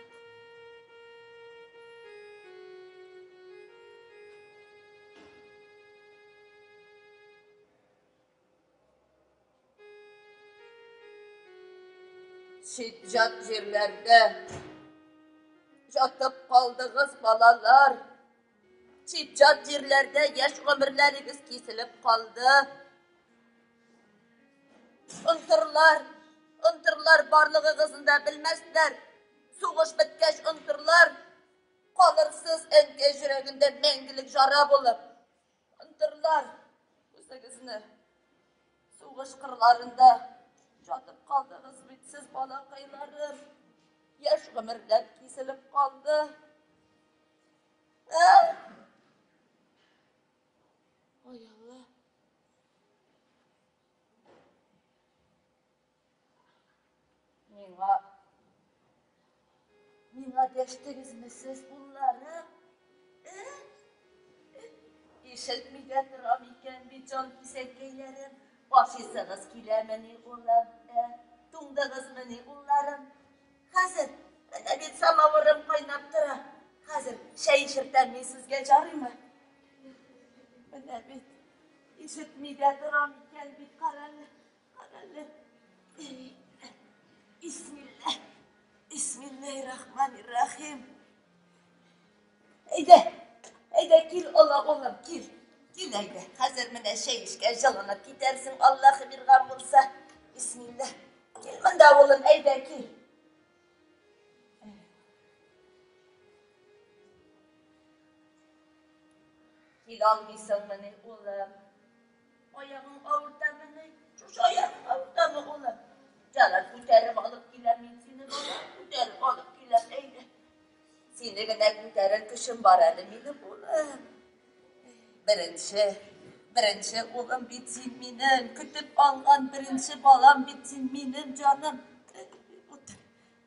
Speaker 2: Чит-җат җирләрдә жатып калдыгыз, балалар. Чит-җат җирләрдә яшь гомерләрегез киселеп калды. Онтырлар, онтырлар барлыгыгызны да белмәсләр. Сугыш беткәч онтырлар. Калырсыз әнкәй йөрәгендә мәңгелек жара булып. Онтырлар үзегезне. Сугыш кырларында жатып калдыгыз бит сез, балакайларым. Яшь гомерләр киселеп калды. Ә? Ой, Алла. Миңа Миңа дәштегезме сез, улларым? Ә? Ишетми дә торам икән бит, җан кисәккәйләрем. Ашыйсыгыз киләмени, улым? Ә? Туңдыгызмыни, улларым? Хәзер, менә бит самавырым кайнап тора. Хәзер чәй эчертәм мин сезгә, жарыймы? Менә бит, ишетми дә торам икән бит, карале, карале. Бисмилла. Бисмиллаһир-рахманир-рахим. Әйдә, әйдә кил, Алла улым, кил. Кил әйдә. Хәзер менә чәй эчкәч җылынып китәрсең, Аллаһ биргән булса. Бисмилла. Кил монда, улым, әйдә кил. Килә алмыйсыңмыни, улым? Аягың авыртамыни? Шушы аягың авыртамы, улым? Ярар, күтәреп алып киләм мин сине, балам, күтәреп алып киләм, әйдә. Сине генә күтәрер көчем бар әле минем, улым. Беренче, беренче улым бит син минем, көтеп алган беренче балам бит син минем, җаным. Утыр.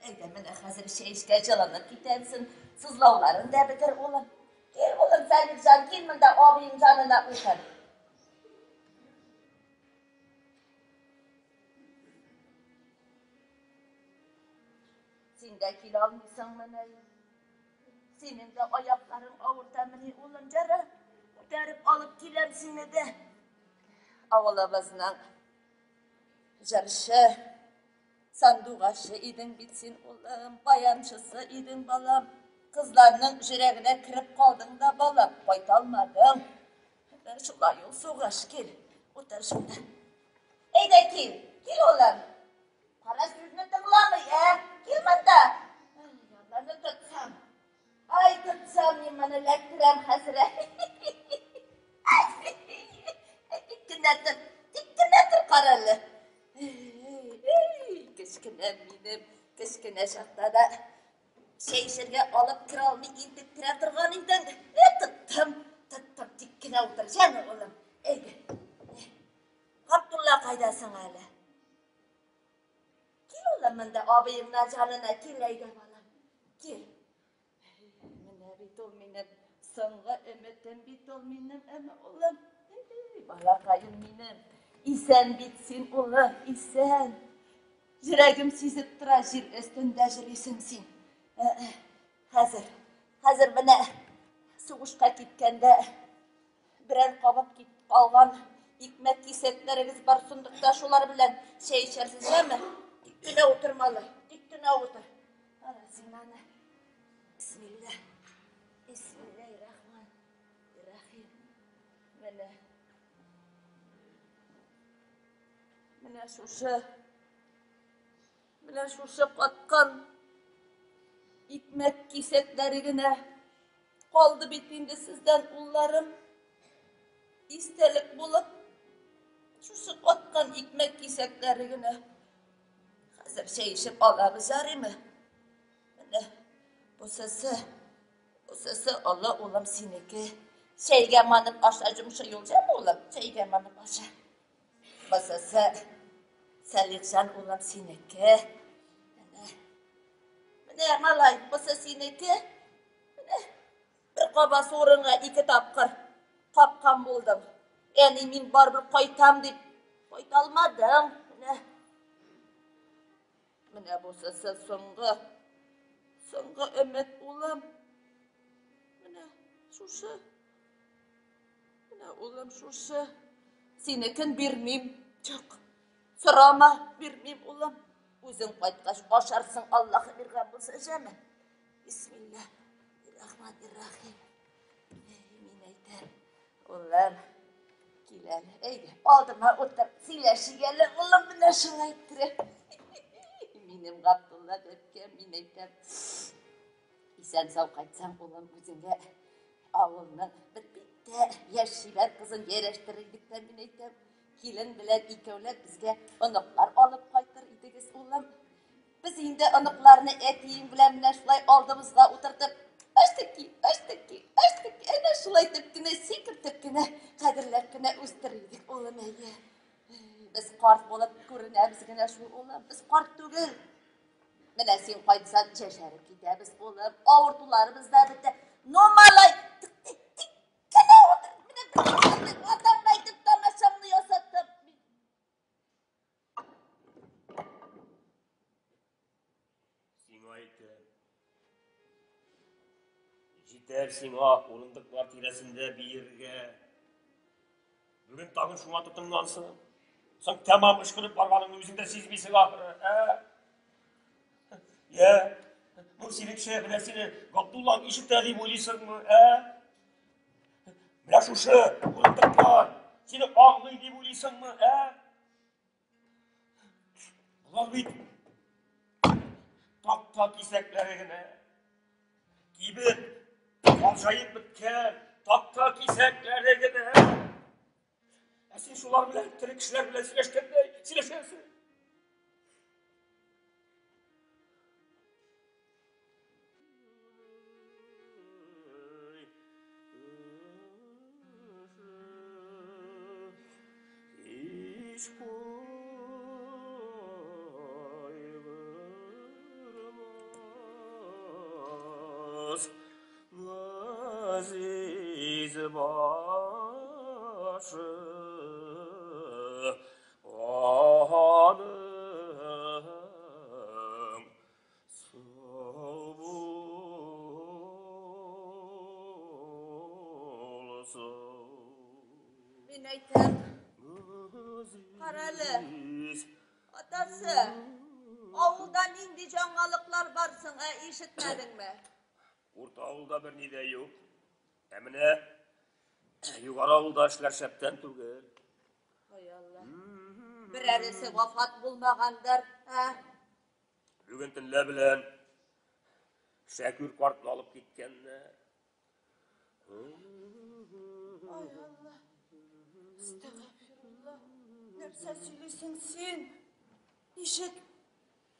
Speaker 2: Әйдә, менә хәзер чәй эчкәч җылынып китәрсең, сызлауларың да бетер, улым. Кил, улым, Сәлимҗан, кил монда абыең җанына утыр. Син дә килә алмыйсыңмыни? Синең дә аякларың авыртамыни, улым, җара? Күтәреп алып киләм сине дә. Авылыбызның җырчы, Сандугачы идең бит син, улым, баянчысы идең, балам. Кызларның җөрәгенә кереп калдың да, балам, кайта алмадың. Шулай ул сугыш, кил, утыр шунда. Әйдә кил, кил, улым. Кара сүзне тыңламый, ә? Кил монда. Алланы тотсам. Ай, тотсам, мин моны эләктерәм хәзер. Тик кенә тор, тик кенә тор, карале. Кечкенә минем, кечкенә чакта да чәй эчәргә алып керә алмый интектерә торган идең. Э, тоттым, тоттым, тик кенә утыр, җәме, улым. Әйдә. Габдулла кайда соң әле? Кил, улым, монда абыеңнар янына кил, әйдә, балам. Кил. Менә бит ул минем соңгы өметем бит ул минем, әмма улым. Балакаем минем. Исән бит син, улым, исән. Йөрәгем сизеп тора, җир өстендә җөрисең син. Хәзер, хәзер менә сугышка киткәндә берәр кабып кит калган икмәк кисәкләрегез бар сындыкта, шулар белән чәй эчәрсез, яме? Тик кенә утыр, малай, тик кенә утыр. Ара син аны. Бисмилла. Бисмиллаһир-рахманир-рахим. Менә. Менә шушы Менә шушы каткан икмәк кисәкләре генә калды бит инде сездән, улларым. Истәлек булып, шушы каткан икмәк кисәкләре генә. Хәзер чәй эчеп алабыз, ярыймы? Менә бусысы, бусысы олы улым синеке. Чәйгә манып аша, җомшы юлҗамы, улым? Чәйгә манып аша. Бусысы Сәлихҗан улым синеке. Менә. Менә, малай, бусы синеке. Менә. Бер каба урынга ике тапкыр капкан булдым. Әни, мин барыбер кайтам дип кайта алмадым. Менә. Менә бусысы соңгы. Соңгы өмет, улым. Менә шушы. Менә, улым, шушы. Синекен бирмим. Юк. Сорама, бирмим, улым. Үзең кайткач ашарсың, Аллаһы биргән булса, җәме. Бисмилла. Рахман-рахим. Мин әйтәм, улым, кил әле, әйдә, алдыма утыр, сөйләшик әле, улым, менә шулай иттереп. Минем Габдулла бәбкәм, мин әйтәм, Исән-сау кайтсаң, улым, үзеңә авылның бер бик тә яшь чибәр кызын ярәштерер идек тә, мин әйтәм, килен белән икәүләп безгә оныклар алып кайтыр идегез, улым. Без инде оныкларны әтиең белән менә шулай алдыбызга утыртып, аштыки, аштыки, аштыки, әнә шулай итеп кенә, сикертеп кенә, кадерләп кенә үстерер идек, улым, әйе. Без карт булып күренәбез генә шул, улым, без карт түгел. Менә син кайтсаң, чәчәреп китәбез, улым. Авыртуларыбыз да бетә. Ну, малай, тик, тик, тик кенә утыр. Менә бер атаңны әйтеп тамашаңны ясаттым.
Speaker 3: Сиңа әйтәм. Җитәр сиңа урындыклар тирәсендә биергә. Бүген тагын шуңа тотынгансың. Соң тәмам ычкынып барганыңны үзең дә сизмисең ахры, ә? Йә, бу синеңчә менә сине Габдуллаң ишетә дип уйлыйсыңмы, ә? Менә шушы урындыклар сине аңлый дип уйлыйсыңмы, ә? Болар бит такта кисәкләре генә. Кибет, алжаеп беткән такта кисәкләре генә. Ә син шулар белән тере кешеләр белән сөйләшкәндәй сөйләшәсең. Һич кайгырмас газиз башы аның сау булсын.
Speaker 2: Мин әйтәм, карале, атасы, авылда нинди жаңалыклар бар соң, ә ишетмәдеңме?
Speaker 3: Урта авылда берни дә юк. Ә менә югары авылда эшләр шәптән түгел.
Speaker 2: Ой, Алла. Берәресе вафат булмагандыр, ә?
Speaker 3: Бүген төнлә белән Шәкүр картны алып киткәннәр.
Speaker 2: Ай, Алла. Әстәгъфирулла. Нәрсә сөйлисең син? Ничек?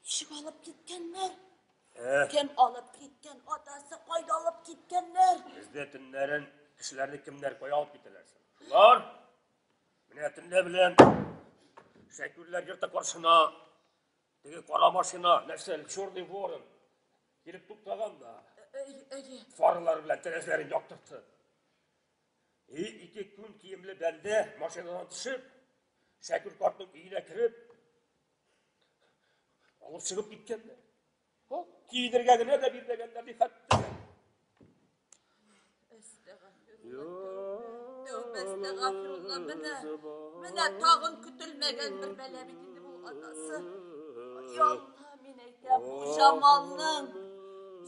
Speaker 2: Ничек алып киткәннәр? Кем алып киткән? Атасы кайда алып киткәннәр?
Speaker 3: Бездә төннәрен кешеләрне кемнәр кая алып китәләр соң? Шулар. Менә төнлә белән Шәкүрләр йорты каршына теге кара машина, нәрсә, черный ворон килеп туктаган да. Фаралар белән тәрәзәләрен яктыртты. И ике күн киемле бәндә машинадан төшеп, Шәкүр картның өенә кереп, Алып чыгып киткәннәр. Киенергә генә дә бирмәгәннәр ди хәтта.
Speaker 2: Тәүбә, әстәгафирулла, менә, менә тагын көтелмәгән бер бәла бит инде бу атасы. Я Алла, мин әйтәм, бу Җамалның,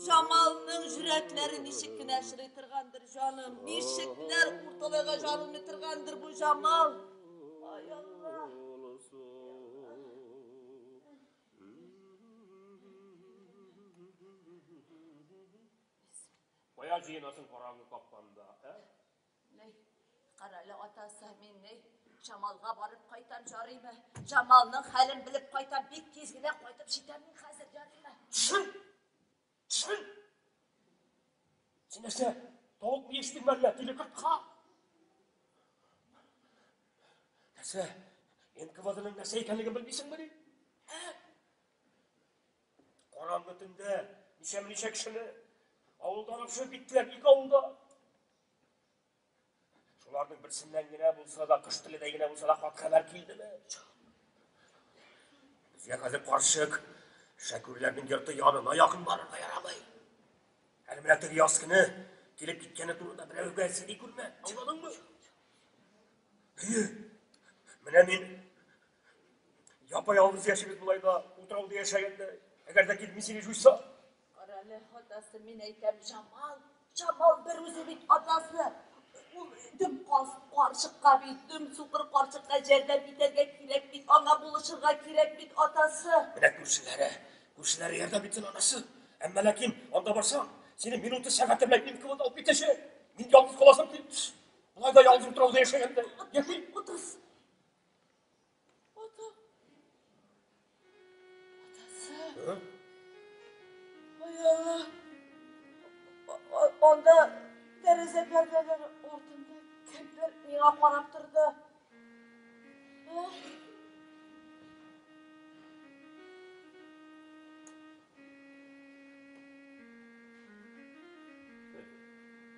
Speaker 2: Җамалның жүрәкләре ничек кенә шырый торгандыр, җаным, ничекләр урталайга жарылмый торгандыр бу Җамал. Ай Алла.
Speaker 3: Кая җыенасың караңгы капканда, ә?
Speaker 2: Ни, карале, атасы, мин ни, Җамалга барып кайтам, ярыймы? Җамалның хәлен белеп кайтам, бик тиз генә кайтып җитәм мин хәзер, ярыймы?
Speaker 3: Төшен! Төшен! Син нәрсә, тавык ми эчтеңме әллә, тиле кортка? Нәрсә, НКВДның нәрсә икәнлеген белмисеңмени? Ә? Караңгы төндә ничәмә-ничә кешене авылдан алып чыгып киттеләр, ике авылда. Шуларның берсеннән генә булса да, кош теледәй генә булса да хат хәбәр килдеме? Безгә хәзер карчык Шәкүрләрнең йорты янына якын барырга ярамый. Әле менә теге яз көне килеп киткәне турында берәүгә сөйли күрмә, аңладыңмы? Әйе. Менә мин япа-ялгыз яшибез болай да, утрауда яшәгәндә. Әгәр дә килми сине җуйса.
Speaker 2: Карале, атасы, мин әйтәм, Җамал, Җамал бер үзе бит атасы. Ул дөм карчыкка бит, дөм сукыр карчыкка ярдәм итәргә кирәк бит, аңа булышырга кирәк бит, атасы.
Speaker 3: Менә күршеләре, күршеләре ярдәм итсен, анасы. Әмма ләкин анда барсаң, сине минуты сәгате белән НКВД алып китәчәк. Мин ялгыз каласым килми. Болай да ялгыз утрауда яшәгәндә. Яши.
Speaker 2: Атасы. Ата. Атасы. Ай Алла. Анда тәрәзә пәрдәләре артында кемдер миңа карап торды.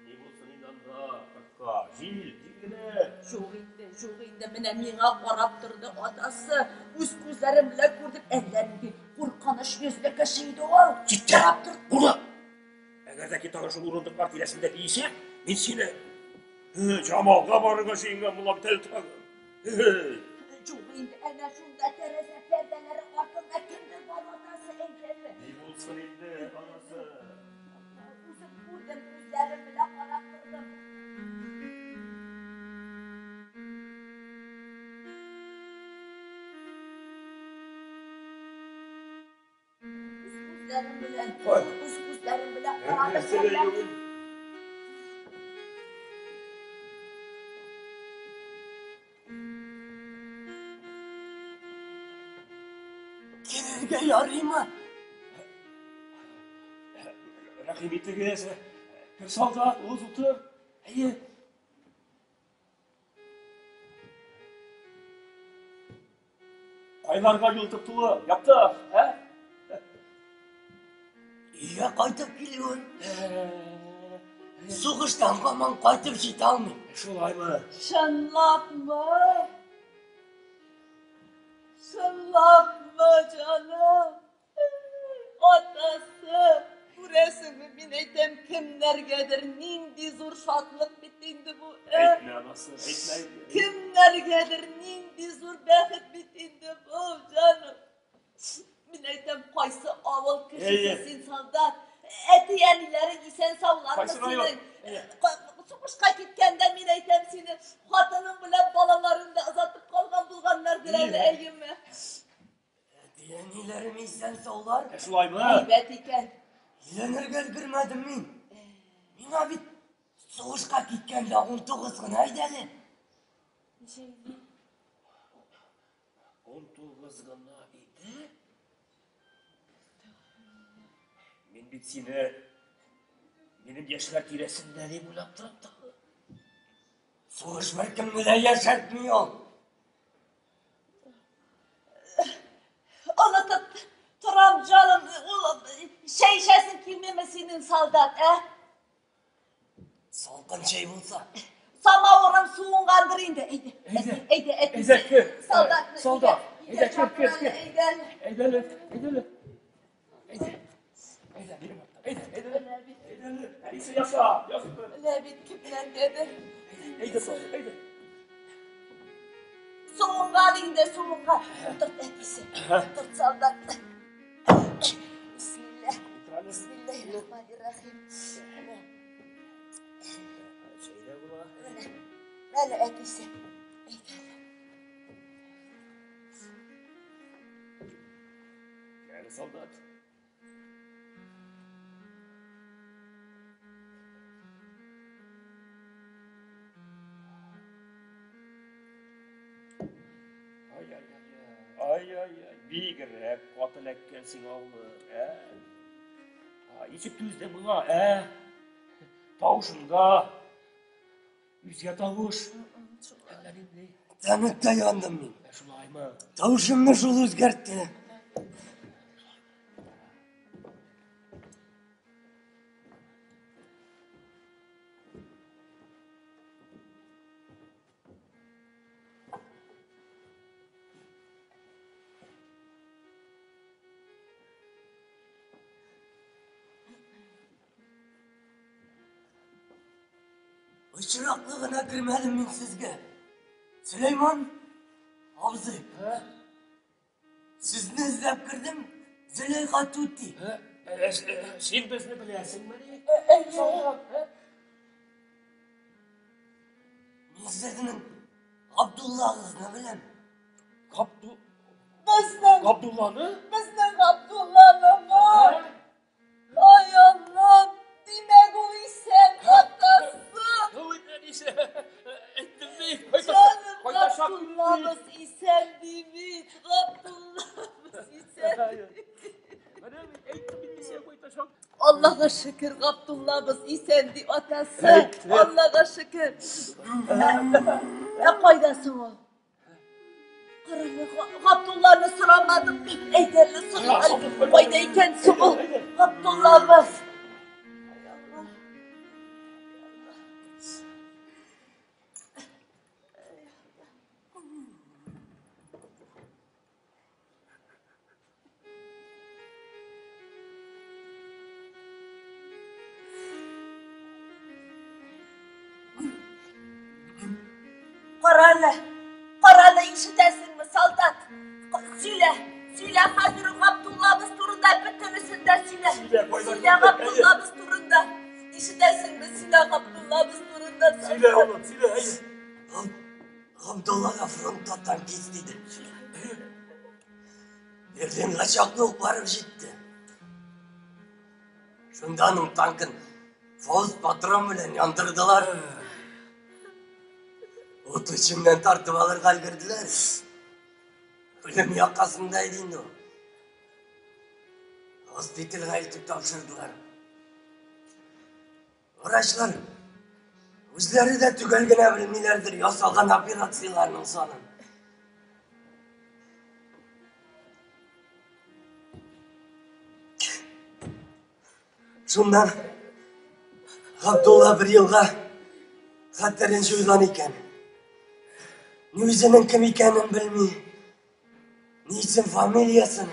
Speaker 3: Ни булсын инде анда, кортка, җил, җил генә.
Speaker 2: Юк инде, юк инде, менә миңа карап торды атасы. Үз күзләрем белән күрдем, әллә нинди куркыныч йөзле кеше иде ул.
Speaker 3: Киттә,
Speaker 2: Карап торды.
Speaker 3: Була. Әгәр дә ки тагын шул урындыклар тирәсендә биесә, мин сине Җамалга барырга җыенган була бит әле тагын.
Speaker 2: Юк инде, әнә шунда тәрәзә пәрдәләре артында кемдер бар, атасы, әйтәме?
Speaker 3: Ни булсын инде, анасы.
Speaker 2: Үзем күрдем, күзләрем белән карап тордым. Үз күзләрем белән, үз күзләрем белән карадым.
Speaker 8: Керергә ярыймы?
Speaker 3: Рәхим итегез. Кер, солдат, уз, утыр. Әйе. Кайларга юл тоттуы, яптык, ә?
Speaker 8: Өйгә кайтып килүем. Сугыштан һаман кайтып җитә алмыйм.
Speaker 3: Шулаймы?
Speaker 2: Чынлапмы? Чынлапмы, җаным? Атасы, күрәсеңме, мин әйтәм, кемнәргәдер нинди зур шатлык бит инде бу.
Speaker 3: Әйтмә, анасы, әйтмә инде.
Speaker 2: Кемнәргәдер нинди зур бәхет бит инде бу, җаным. Мин әйтәм, кайсы авыл кешесе син, солдат? Әти-әниләрең исән-саулармы синең? Сугышка киткәндә мин әйтәм сине, хатының белән балаларың да озатып калган булганнардыр әле, әйеме?
Speaker 8: Әти-әниләрем исән-саулар.
Speaker 3: Ә шулаймы?
Speaker 2: Әйбәт икән.
Speaker 8: Өйләнергә өлгермәдем мин. Миңа бит сугышка киткәндә 19 гына иде әле.
Speaker 2: Ничә иде?
Speaker 3: 19 гына иде? Мин бит сине минем яшьләр тирәсендә дип уйлап торам тагы.
Speaker 8: Сугыш беркемне дә яшәртми ул.
Speaker 2: Онытып торам, җаным, ул чәй эчәсең килмиме синең, солдат, ә?
Speaker 8: Салкын чәй булса.
Speaker 2: Самавырым суынгандыр инде. Әйдә,
Speaker 3: әйдә,
Speaker 2: әйдә,
Speaker 3: әйдә, кер.
Speaker 2: Солдат,
Speaker 3: Солдат, әйдә, кер, кер, кер.
Speaker 2: Әйдә,
Speaker 3: әйдә, әйдә.
Speaker 2: Суынган инде, суынган. Утырт әтисе. Утырт солдат. Бисмилла. Бисмиллахир-рахманир-рахим.
Speaker 3: Чәй дә була.
Speaker 2: Әле әтисе. Әйдә.
Speaker 3: Әле солдат. Ай-ай-ай, бигрәк каты эләккән сиңа улы, ә? Ничек түздең моңа, ә? Тавышында үзгә тавыш. Әллә нинди.
Speaker 8: Тәмугта яндым мин.
Speaker 3: Шулаймы?
Speaker 8: Тавышымны шул үзгәртте. Очраклы гына кермәдем мин сезгә. Сөләйман абзый. Сезне эзләп кердем, Зөләйха түти.
Speaker 3: Син безне беләсеңмени?
Speaker 8: Мин сезнең Габдуллагызны беләм.
Speaker 3: Габду...
Speaker 1: Безнең
Speaker 3: Габдулланы?
Speaker 1: Безнең Габдулланымы? Ай Аллам, димәк ул исән атасы.
Speaker 3: Ой, әнисе, әйттем бит.
Speaker 1: Җаным Габдуллабыз исән ди бит, Габдуллабыз исән. Аллага шөкер, Габдуллабыз исән ди атасы. Аллага шөкер. Ә кайда соң ул? Карале, Габдулланы сорамадым бит. Әйдәле сорыйк. Кайда икән соң ул? Габдуллабыз. Ай Алла. Карале, карале, ишетәсеңме, солдат? Сөйлә, сөйлә хәзер Габдуллабыз турында бөтенесен дә сөйлә. Сөйлә Габдуллабыз турында. Ишетәсеңме, сөйлә Габдуллабыз турында.
Speaker 3: Сөйлә, улым, сөйлә, әйе.
Speaker 8: Габдулла да фронтта танкист иде. Берлинга чаклы ук барып җитте. Шунда аның танкын Фауст патрон белән яндырдылар. Ут эченнән тартып алырга өлгерделәр. Үлем якасында иде инде ул. Госпитальгә илтеп тапшырдылар. Врачлар үзләре дә төгәл генә белмиләрдер ясалган операцияләрнең санын. Шуннан Габдулла бер елга хәтерен җуйган икән. Ни үзенең кем икәнен белми, ни исем фамилиясен,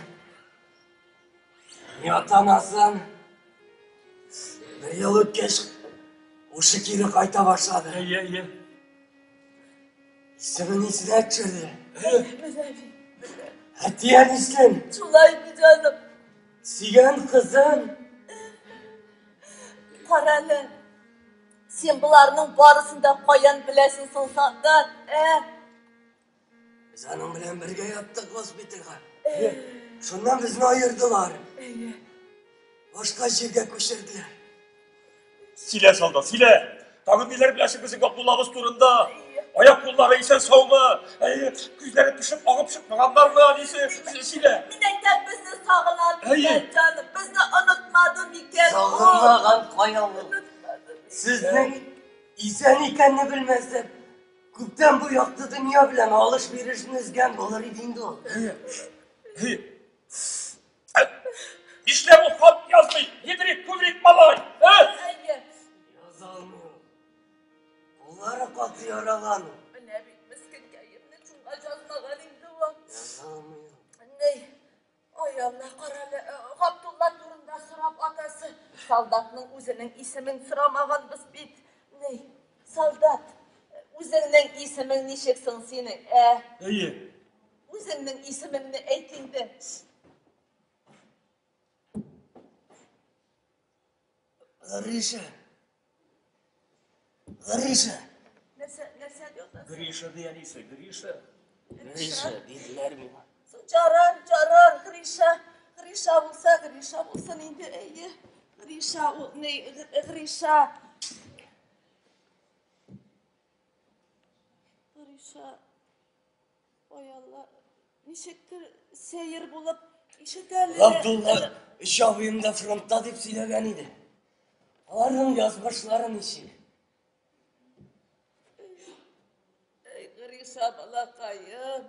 Speaker 8: ни ата-анасын. Бер ел үткәч, ушы кире кайта башлады.
Speaker 3: Әйе, әйе.
Speaker 8: Исемен исенә төшерде. Әти-әнисен.
Speaker 1: Шулаймы, җаным?
Speaker 8: Сөйгән кызын.
Speaker 1: Карале, син боларның барысын да каян беләсең соң, солдат, ә?
Speaker 8: Без аның белән бергә яттык госпитальгә. Шуннан безне аердылар. Башка җиргә күчерделәр.
Speaker 3: Сөйлә, солдат, сөйлә. Тагын ниләр беләсең безнең Габдуллабыз турында? Аяк-куллары исән саумы? Күзләре пешеп агып чыкмаганнармы, әнисе? Сөйлә.
Speaker 1: Мин әйтәм, безне сагына микән, җаным? Безне онытмады микән?
Speaker 8: Сагынмаган кая ул? Сезнең исән икәнне белмәсәк, күптән бу якты дөнья белән алыш-бирешне өзгән булыр иде инде ул.
Speaker 3: Нишләп ул хат язмый? Едрик, күбрик малай.
Speaker 8: Яза алмый ул. Куллары каты яралан.
Speaker 1: Менә бит мескенкәемне шуңа язмаган инде ул.
Speaker 8: Яза алмый ул.
Speaker 1: Ни? Ай Алла, карале, Габдулла турында сорап атасы. Солдатның үзенең исемен сорамаганбыз бит. Ни? Солдат, үзеңнең исемең ничек соң синең, ә?
Speaker 3: Әйе.
Speaker 2: Үзеңнең исемеңне әйт инде.
Speaker 8: Гриша. Гриша.
Speaker 2: Нәрсә, нәрсә дип атасың?
Speaker 3: Гриша ди әнисе, Гриша.
Speaker 8: Гриша диделәр миңа.
Speaker 2: Жарар, жарар, Гриша. Гриша булса, Гриша булсын инде, әйе. Гриша, ул, ни, Гриша. Гриша. Ой, Алла, ничектер сәер булып ишетәле.
Speaker 8: Габдулла өч абыем да фронтта дип сөйләгән иде. Аларның язмышлары ничек?
Speaker 2: Эй, Гриша, балакаем.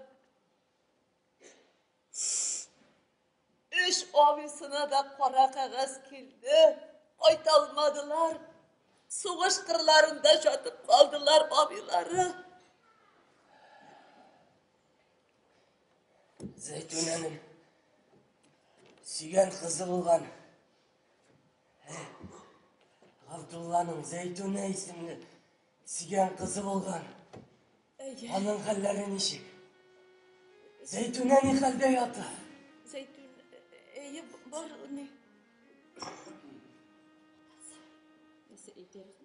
Speaker 2: Өч абыйсына да кара кәгазь килде. Кайта алмадылар. Сугыш кырларында жатып калдылар абыйлары.
Speaker 8: Зәйтүнәнең сөйгән кызы булган. Габдулланың Зәйтүнә исемле сөйгән кызы булган. Аның хәлләре ничек? Зәйтүнә ни хәлдә ята?
Speaker 2: Зәйтүн, әйе, бар ни. Нәрсә әйтәбез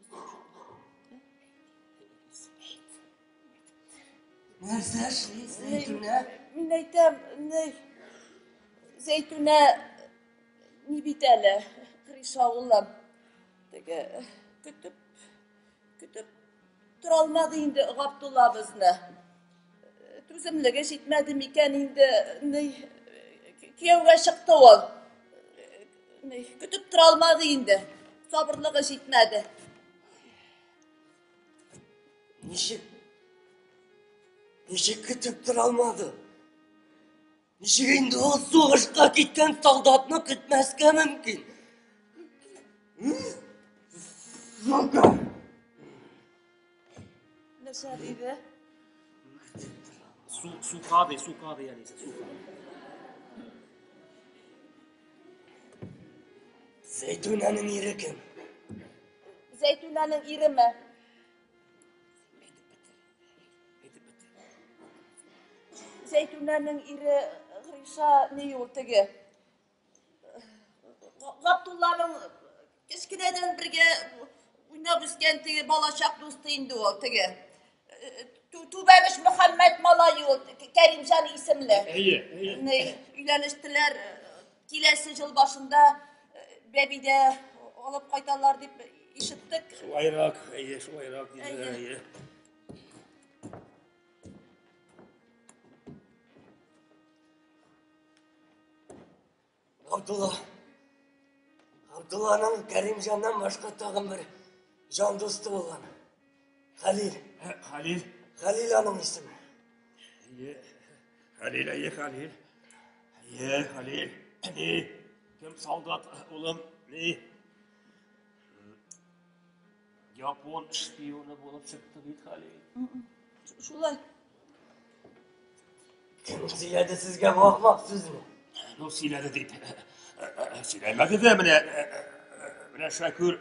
Speaker 8: Нәрсә эшли Зәйтүнә?
Speaker 2: Мин әйтәм, ни, Зәйтүнә ни бит әле, Гриша улым. Теге көтеп, көтеп тора алмады инде Габдуллабызны. Түземлеге җитмәде микән инде, ни, кияүгә чыкты ул. Ни, көтеп тора алмады инде. Сабырлыгы җитмәде.
Speaker 8: Ничек? Ничек көтеп тора алмады? Ничек инде ул сугышка киткән солдатны көтмәскә мөмкин? Сука!
Speaker 2: Нәрсә диде?
Speaker 3: Су, сука ди, сука ди әнисе, сука.
Speaker 8: Зәйтүнәнең ире кем?
Speaker 2: Зәйтүнәнең иреме? Зәйтүнәнең ире Гриша ни ул теге? Габдулланың кечкенәдән бергә уйнап үскән теге балачак дусты инде ул теге. Түбәнеш Мөхәммәт малае ул, Кәримҗан исемле.
Speaker 3: Әйе, әйе.
Speaker 2: Өйләнештеләр. Киләсе ел башында бәбидә алып кайталар дип ишеттек.
Speaker 3: Шулайрак, әйе, шулайрак диделәр, әйе.
Speaker 8: Габдулла. Габдулланың Кәримҗаннан башка тагын бер җан дусты булган. Хәлил.
Speaker 3: Хәлил.
Speaker 8: Хәлил аның исеме.
Speaker 3: Әйе. Хәлил, әйе, Хәлил. Әйе, Хәлил. Ни? Кем солдат, улым? Ни? Япон шпионы булып чыкты бит Хәлил.
Speaker 2: Шулай.
Speaker 8: Кем сөйләде сезгә бу ахмак сүзне?
Speaker 3: Ну, сөйләде дип. Сөйләмәде дә менә менә Шәкүр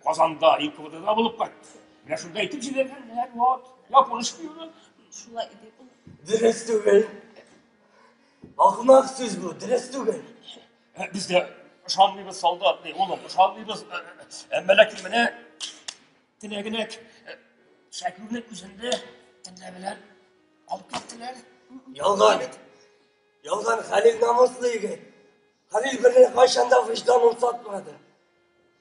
Speaker 3: Казанда НКВДда булып кайтты. Менә шунда әйтеп җибәргәннәр, вот, япон шпионы.
Speaker 2: Шулай дип.
Speaker 8: Дөрес түгел. Ахмак сүз бу, дөрес түгел.
Speaker 3: Без дә ышанмыйбыз, солдат, ни, улым, ышанмыйбыз. Әмма ләкин менә теләгенәк Шәкүрнең үзендә төнлә белән алып киттеләр.
Speaker 8: Ялган. Ялган, Хәлил намуслы егет. Хәлил беркайчан да вөҗданын сатмады.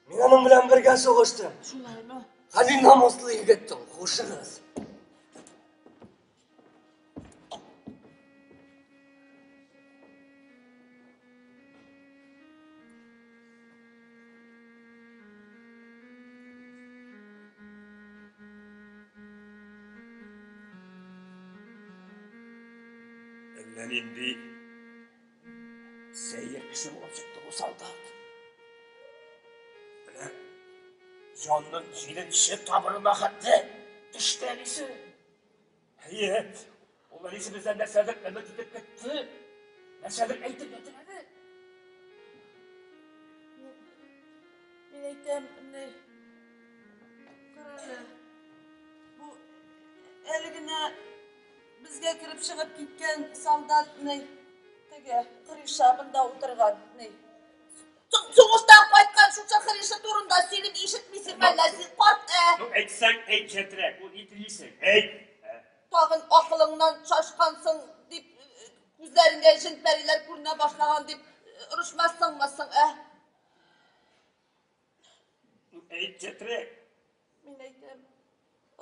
Speaker 8: Мин аның белән бергә сугыштым.
Speaker 2: Шулаймы?
Speaker 8: Хәлил намуслы егет ул, хушыгыз.
Speaker 3: Әллә нинди сәер кеше булып чыкты бу солдат. Менә җанның җиденче тамырына хәтле төште әнисе. Әйе, ул әнисе бездән нәрсәдер өмет итеп көтте, нәрсәдер әйтергә теләде.
Speaker 2: Мин әйтәм, ни, карале, бу әле генә безгә Безгә кереп чыгып киткән солдат ни? Теге Гриша монда утырган ни? Сугыштан кайткан шушы Гриша турында сөйлим, ишетмисең мәллә син, карт, ә?
Speaker 3: Ну, әйтсәң, әйт җәтрәк, ул ни телисең, әйт.
Speaker 2: Тагын акылыңнан шашкансың дип, күзләреңә җен-пәриләр күренә башлаган дип орышмассыңмы соң, ә?
Speaker 3: Ну, әйт җәтрәк.
Speaker 2: Мин әйтәм,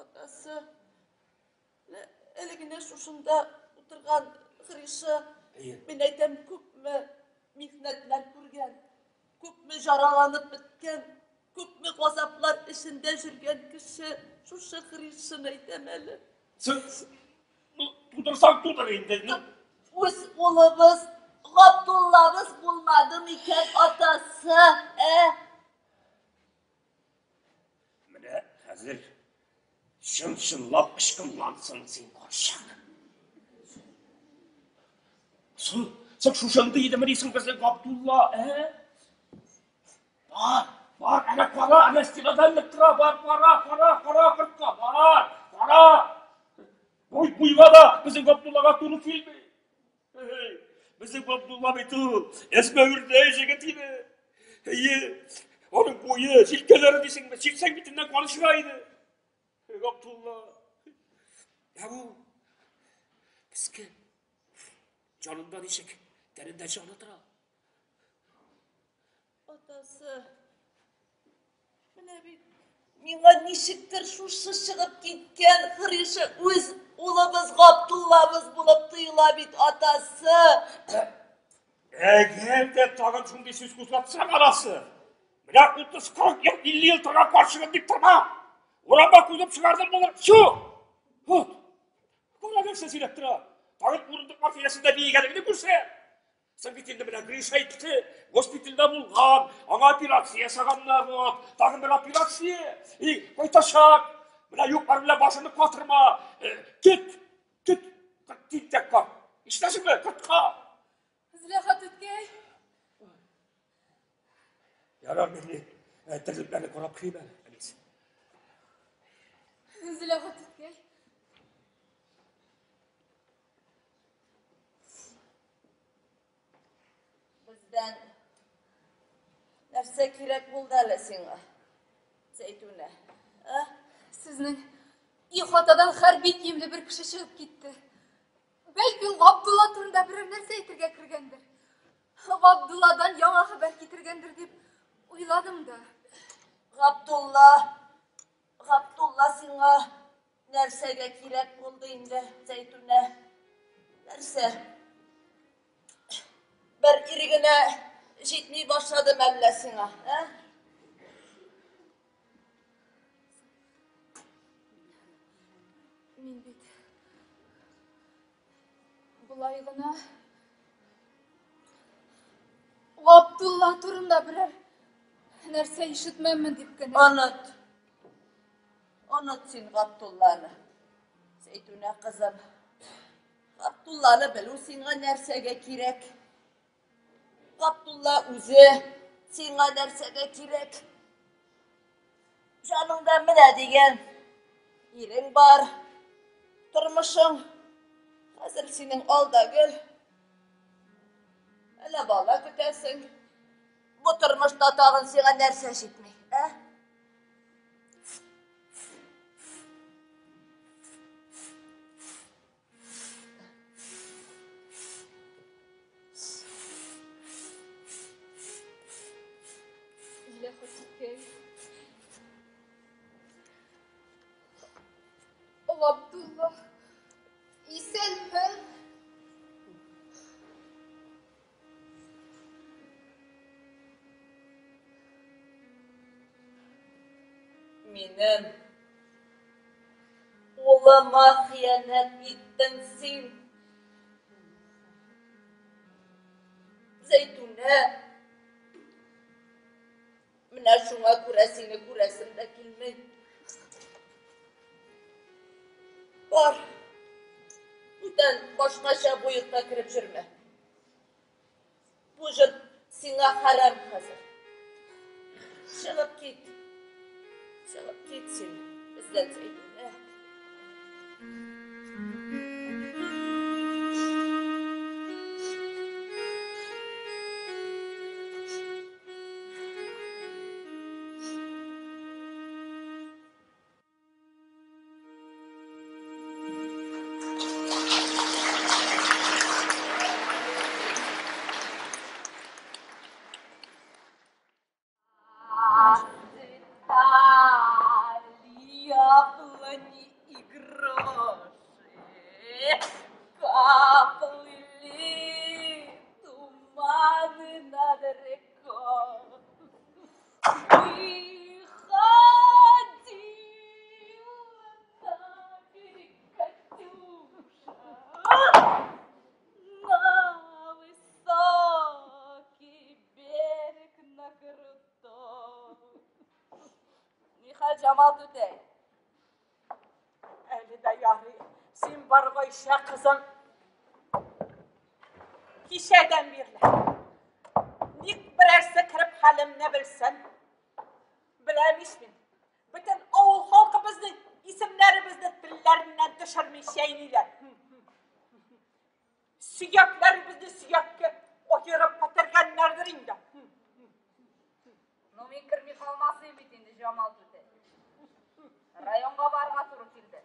Speaker 2: атасы, әле генә шушында утырган Гриша, мин әйтәм, күпме михнәтләр күргән, күпме жараланып беткән, күпме газаплар эчендә йөргән кеше, шушы Гришаны әйтәм әле.
Speaker 3: Ну, тудырсаң тудыр инде. Ну.
Speaker 2: Үз улыбыз, Габдуллабыз булмады микән, атасы, ә?
Speaker 3: Менә хәзер чын-чынлап ычкынлансың син, карчык. Соң, соң шушындый идеме дисең безнең Габдулла, ә? Бар, бар, әнә кара, әнә стенада эленеп тора, бар, кара, кара, кара кортка, бар, кара. Буй буйга да безнең Габдуллага туры килми. Безнең Габдулла бит ул әзмәвердәй җегет иде. Әйе, аның буе, җилкәләре дисеңме, чиксәң битеннән кан чыга иде. Габдулла. Ә бу мескен. Җанында ничек, тәнендә җаны тора.
Speaker 2: Атасы, менә бит миңа ничектер шушы чыгып киткән Гриша үз улыбыз Габдуллабыз булып тоела бит, атасы.
Speaker 3: Әгәр дә тагын шундый сүз кузгатсаң, анасы, менә 30-40 ел, 50 ел торган карчыгым дип торма. Урамга куып чыгардым булыр. Чү! Вот. Кара нәрсә сөйләп тора. Тагын урындыклар тирәсендә биегәнеңне күрсә. Соң бит инде менә Гриша әйтте, госпитальдә булган, аңа операция ясаганнар, вот, тагын бер операция, и кайтачак. Менә юклар белән башыңны катырма. Кит, кит, тинтәк кар. Ишетәсеңме, кортка?
Speaker 5: Зөләйха түткәй.
Speaker 3: Ярар, мин терлекләрне карап керим әле, әнисе.
Speaker 5: Зөләйха түткәй.
Speaker 2: Бездән нәрсә кирәк булды әле сиңа, Зәйтүнә? Ә?
Speaker 5: Сезнең ихатадан хәрби киемле бер кеше чыгып китте. Бәлки ул Габдулла турында берәр нәрсә әйтергә кергәндер. Габдулладан яңа хәбәр китергәндер дип уйладым да.
Speaker 2: Габдулла, Габдулла сиңа нәрсәгә кирәк булды инде, Зәйтүнә? Нәрсә? Бер ир генә җитми башлады мәллә сиңа, ә?
Speaker 5: Мин бит болай гына Габдулла турында берәр нәрсә ишетмәмме дип кенә.
Speaker 2: Оныт. Оныт син Габдулланы. Зәйтүнә кызым. Габдулланы белү сиңа нәрсәгә кирәк? Габдулла үзе сиңа нәрсәгә кирәк? Җаныңда менә дигән ирең бар. Тормышың хәзер синең алда гел. Әллә бала көтәсең. Бу тормышта тагын сиңа нәрсә җитми, ә?
Speaker 5: Габдулла, исәнме?
Speaker 2: Минем улыма хыянәт иттең син. Зәйтүнә, менә шуңа күрә сине күрәсем дә килми. Бар, бүтән башкача бу йортка кереп йөрмә. Бу җыр сиңа хәрам хәзер. Чыгып кит. Чыгып кит син бездән, Зәйтүнә. Җамал түтәй?
Speaker 1: Әле дә ярый. Син бар, Гайшә кызым. Кичәдән бирле. Ник берәрсе кереп хәлемне белсен. Беләм ич мин. Бөтен авыл халкы безнең исемнәребезне телләреннән төшерми чәйниләр. Сөякләребезне сөяккә аерып бетергәннәрдер инде.
Speaker 2: Ну, мин керми калмас идем бит инде, Җамал түтәй. Районга барырга туры килде.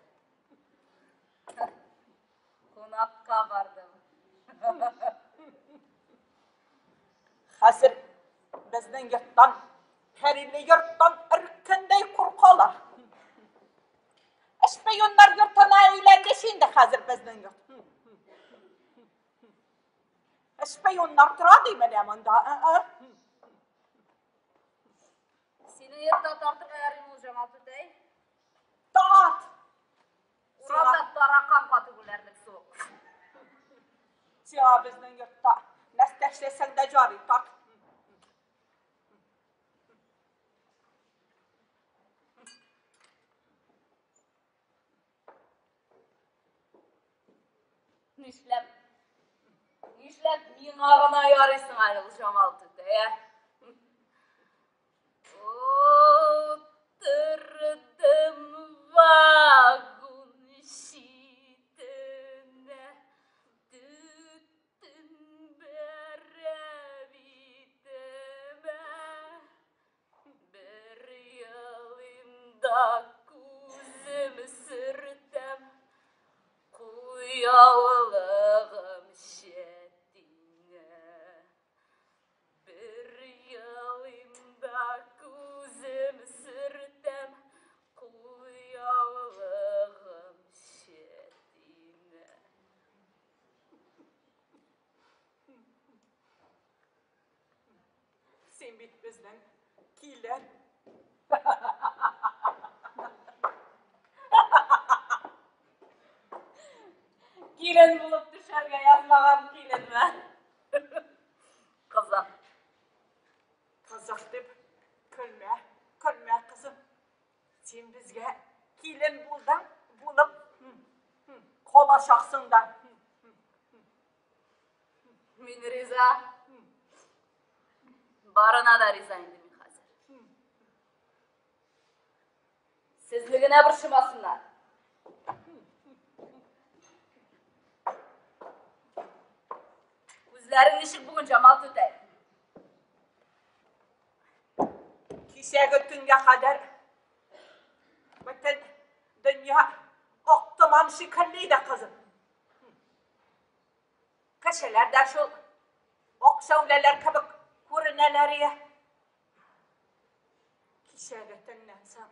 Speaker 2: Кунакка бардым.
Speaker 1: Хәзер безнең йорттан, пәриле йорттан өрккәндәй куркалар. Шпионнар йортына әйләнде инде хәзер безнең йорт. Шпионнар тора ди менә монда.
Speaker 2: Синең йортта тартырга ярыймы ул, Җамал түтәй?
Speaker 1: Тарт!
Speaker 2: Урамда таракан катып үләрлек суык.
Speaker 1: Сиңа безнең йортта нәрсә эшләсәң дә ярый, тарт.
Speaker 2: Нишләп? Нишләп миңа гына ярыйсың әле ул, Җамал түтәй, ә? Утырдым вагон читенә, төтен бәрә битемә. Бер елыйм да күзем сөртәм, кулъяулыгым чәтинә. Бер елыйм да күзем сөртәм, кулъяулыгым чәтинә.
Speaker 1: Син бит безнең килен.
Speaker 2: Килен булып төшәргә язмаган киленме? Кызык.
Speaker 1: Кызык дип көлмә, көлмә, кызым. Син безгә килен булдың, булып калачаксың да.
Speaker 2: Мин риза. Барына да риза инде мин хәзер. Сезне генә борчымасыннар. Күзләрең ничек бүген, Җамал түтәй?
Speaker 1: Кичәге төнгә кадәр бөтен дөнья ак томан шикелле иде, кызым. Кешеләр дә шул ак шәүләләр кебек күренәләр иде. Кичәге төннән соң,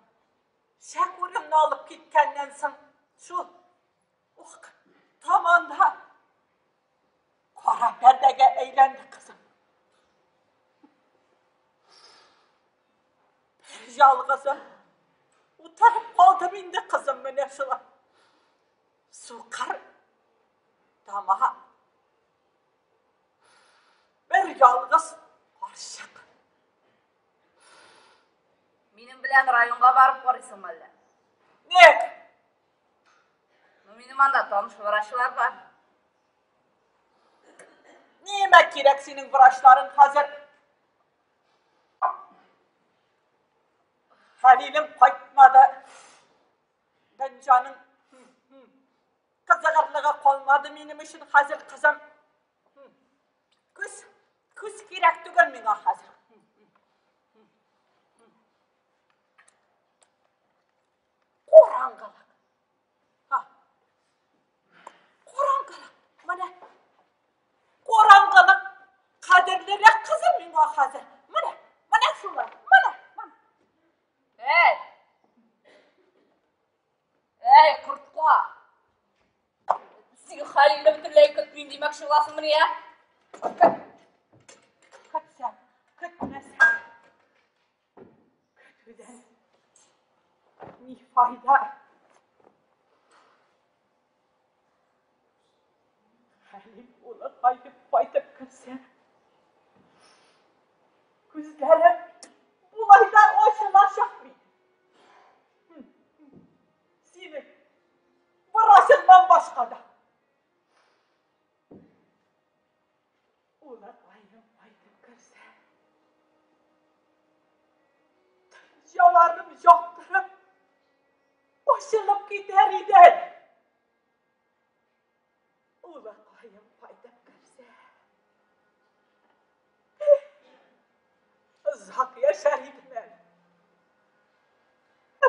Speaker 1: Шәкүремне алып киткәннән соң, шул ук томанда кара пәрдәгә әйләнде, кызым. Бер ялгызым утырып калдым инде, кызым, менә шулай. Сукыр тама. Бер ялгыз карчык.
Speaker 2: Минем белән районга барып карыйсыңмы әллә?
Speaker 1: Ник?
Speaker 2: Ну, минем анда таныш врачлар бар.
Speaker 1: Нимә кирәк синең врачларың хәзер? Хәлилем кайтмады. Дөньяның кызыгырлыгы калмады минем өчен хәзер, кызым. Күз, күз кирәк түгел миңа хәзер. Караңгылык. Ха. Караңгылык. Менә. Караңгылык кадерлерәк, кызым, миңа хәзер. Менә, менә шулай. Менә, менә.
Speaker 2: Әй! Әй, кортка! Син Хәлилне бөтенләй көтмим димәкче буласыңмыни, ә?
Speaker 1: Көт. Көтсәң, көтмәсәң. Көтүдән ни файда? Хәлил улы кайтып кайтып керсә, күзләрем болай да ачылачак бит. Аннан башка да. Улакаем кайтып керсә, дөньяларым яктырып, ачылып китәр иде. Улакаем кайтып керсә, озак яшәр идем әле.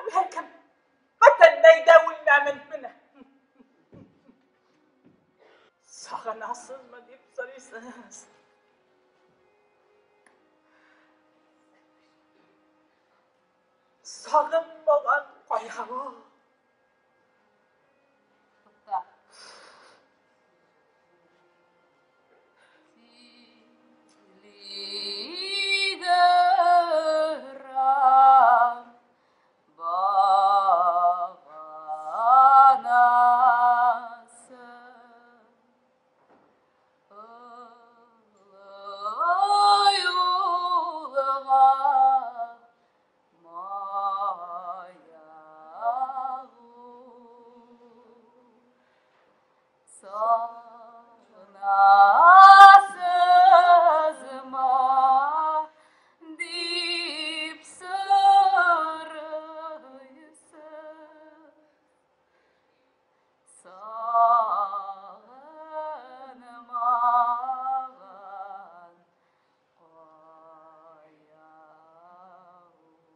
Speaker 1: Бәлкем, бөтенләй дә үлмәмен менә. Сагынасызмы дип сорыйсыз. Сагынмаган кая ул?
Speaker 5: Тукта. Телеграм баганасы олы юлга Сагынасызмы дип сорыйсыз. Сагынмаган кая ул?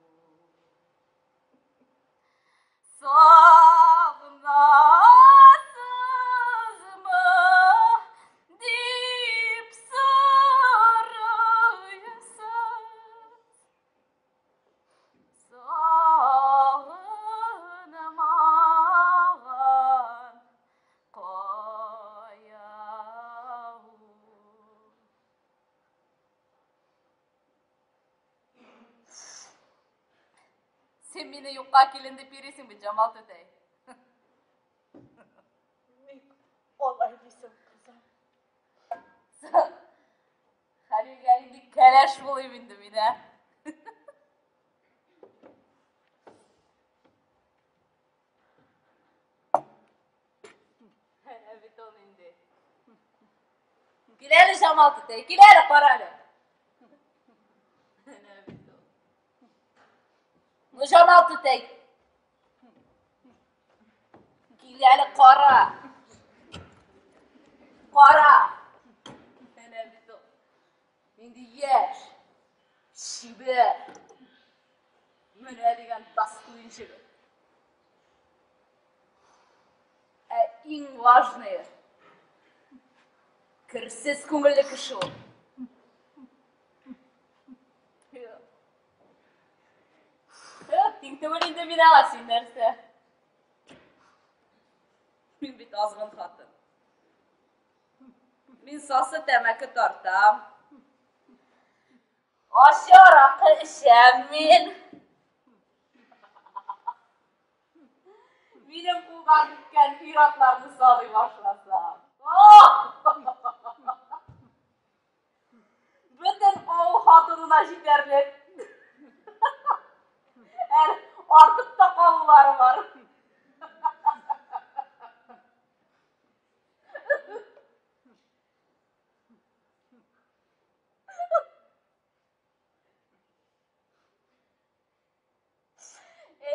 Speaker 5: Сагынасызмы дип сорыйсыз. Сагынмаган кая ул? Син мине юкка килен дип йөрисең бит, Җамал түтәй.
Speaker 1: Ник алай дисең, кызым?
Speaker 5: Хәлилгә нинди кәләш булыйм инде мин, ә? Әнә бит ул инде. Кил әле, Җамал түтәй, кил әле, кара әле. Әнә бит ул. Ну, Җамал түтәй. Кил әле, кара. Кара. Әнә бит ул. Нинди яшь, чибәр. Менә дигән достоин җегет. Ә иң важные, керсез күңелле кеше ул. Тиң түгел инде мин аңа, син нәрсә? Мин бит азгын хатын. Мин сасы тәмәке тартам. Ачы аракы эчәм мин. Минем кулга киткән ир-атларны саный башласам. Бөтен авыл хатынына җитәрлек. Әле артык та калулары бар.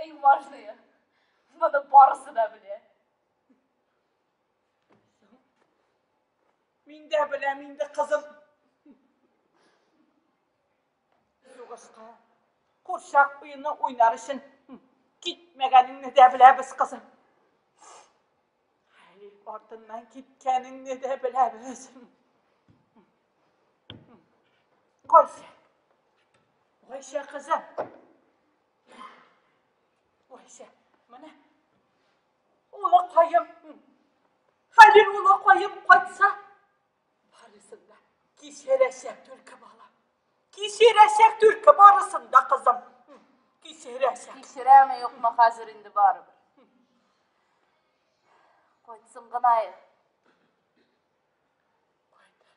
Speaker 5: Иң важные, моны барысы да белә.
Speaker 1: Мин дә беләм инде, кызым. Сугышка курчак уены уйнар өчен китмәгәнеңне дә беләбез, кызым. Хәлил артыннан киткәнеңне дә беләбез. Гайшә. Гайшә кызым. Гайшә, менә улыкаем. Хәлил улыкаем кайтса, барысын да кичерәчәк түлке бала. Кичерәчәк түлке барысын да, кызым. Кичерәчәк.
Speaker 5: Кичерәме, юкмы, хәзер инде барыбер. Кайтсын гына.
Speaker 1: Кайтыр.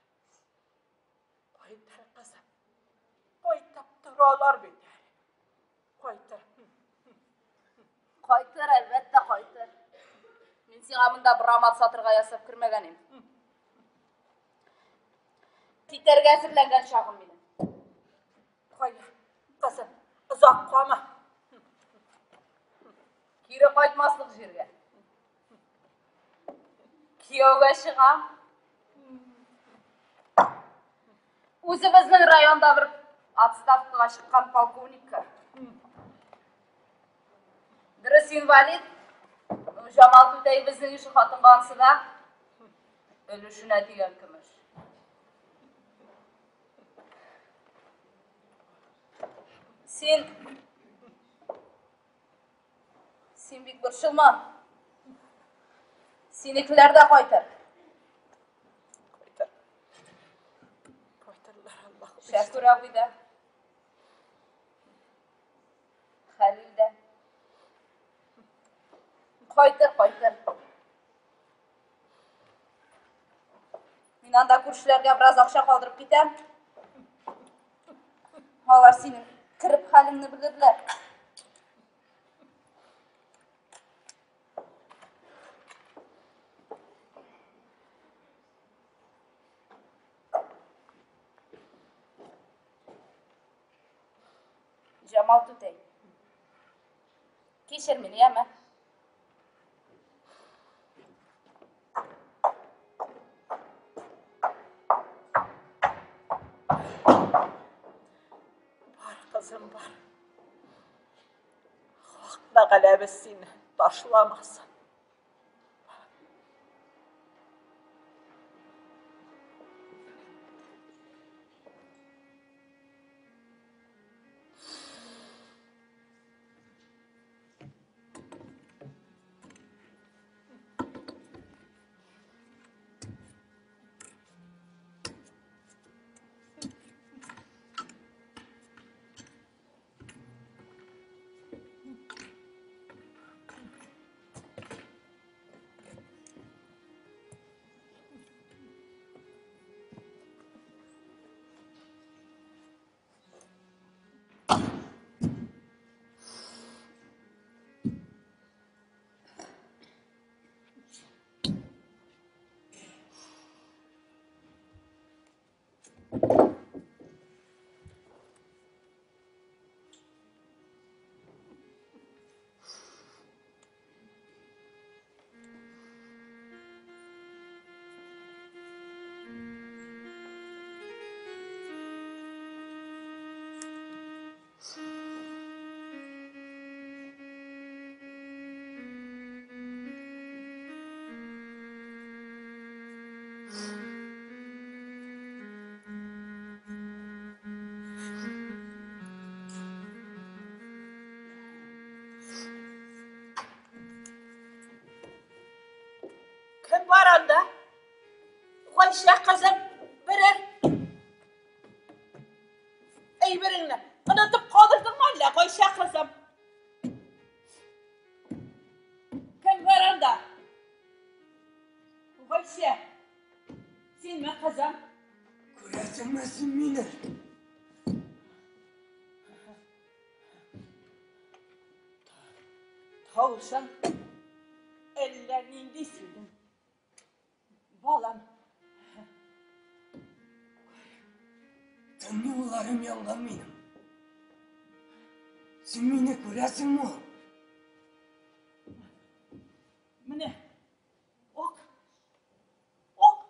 Speaker 1: Кайтыр, кызым. Кайтып торалар бит әле. Кайтыр.
Speaker 5: Кайтыр, әлбәттә, кайтыр. Мин
Speaker 2: сиңа монда брамат сатырга ясап кермәгән идем. Китәргә әзерләнгән чагым минем.
Speaker 1: Кая, кызым, озак калма.
Speaker 2: Кире кайтмаслык җиргә. Кияүгә чыгам. Үзебезнең районда бер отставкага чыккан полковникка. Дөрес инвалид. Ну, Җамал түтәй безнең ише хатынга ансы да өлешенә тигән көмеш. Син Син бик борчылма. Синекеләр дә кайтыр.
Speaker 1: Кайтыр. Кайтырлар, Аллаһ.
Speaker 2: Шәкүр абый да. Хәлил дә. Кайтыр, кайтыр. Мин анда күршеләргә бераз акча калдырып китәм. Алар синең кереп хәлеңне белерләр. Җамал түтәй. Кичер мине, яме.
Speaker 1: Бар, кызым, бар. Хак Тәгаләбез сине ташламасын. Кем бар анда? Гайшә кызым, берәр әйбереңне онытып калдырдыңмы әллә, Гайшә кызым? Кем бар анда? Гайшә, синме, кызым?
Speaker 8: Күрәсеңме син мине?
Speaker 1: Тавышың әллә нинди синең. Балам.
Speaker 8: Тын юлларым янган минем. Син мине күрәсеңме ул?
Speaker 1: Менә ак ак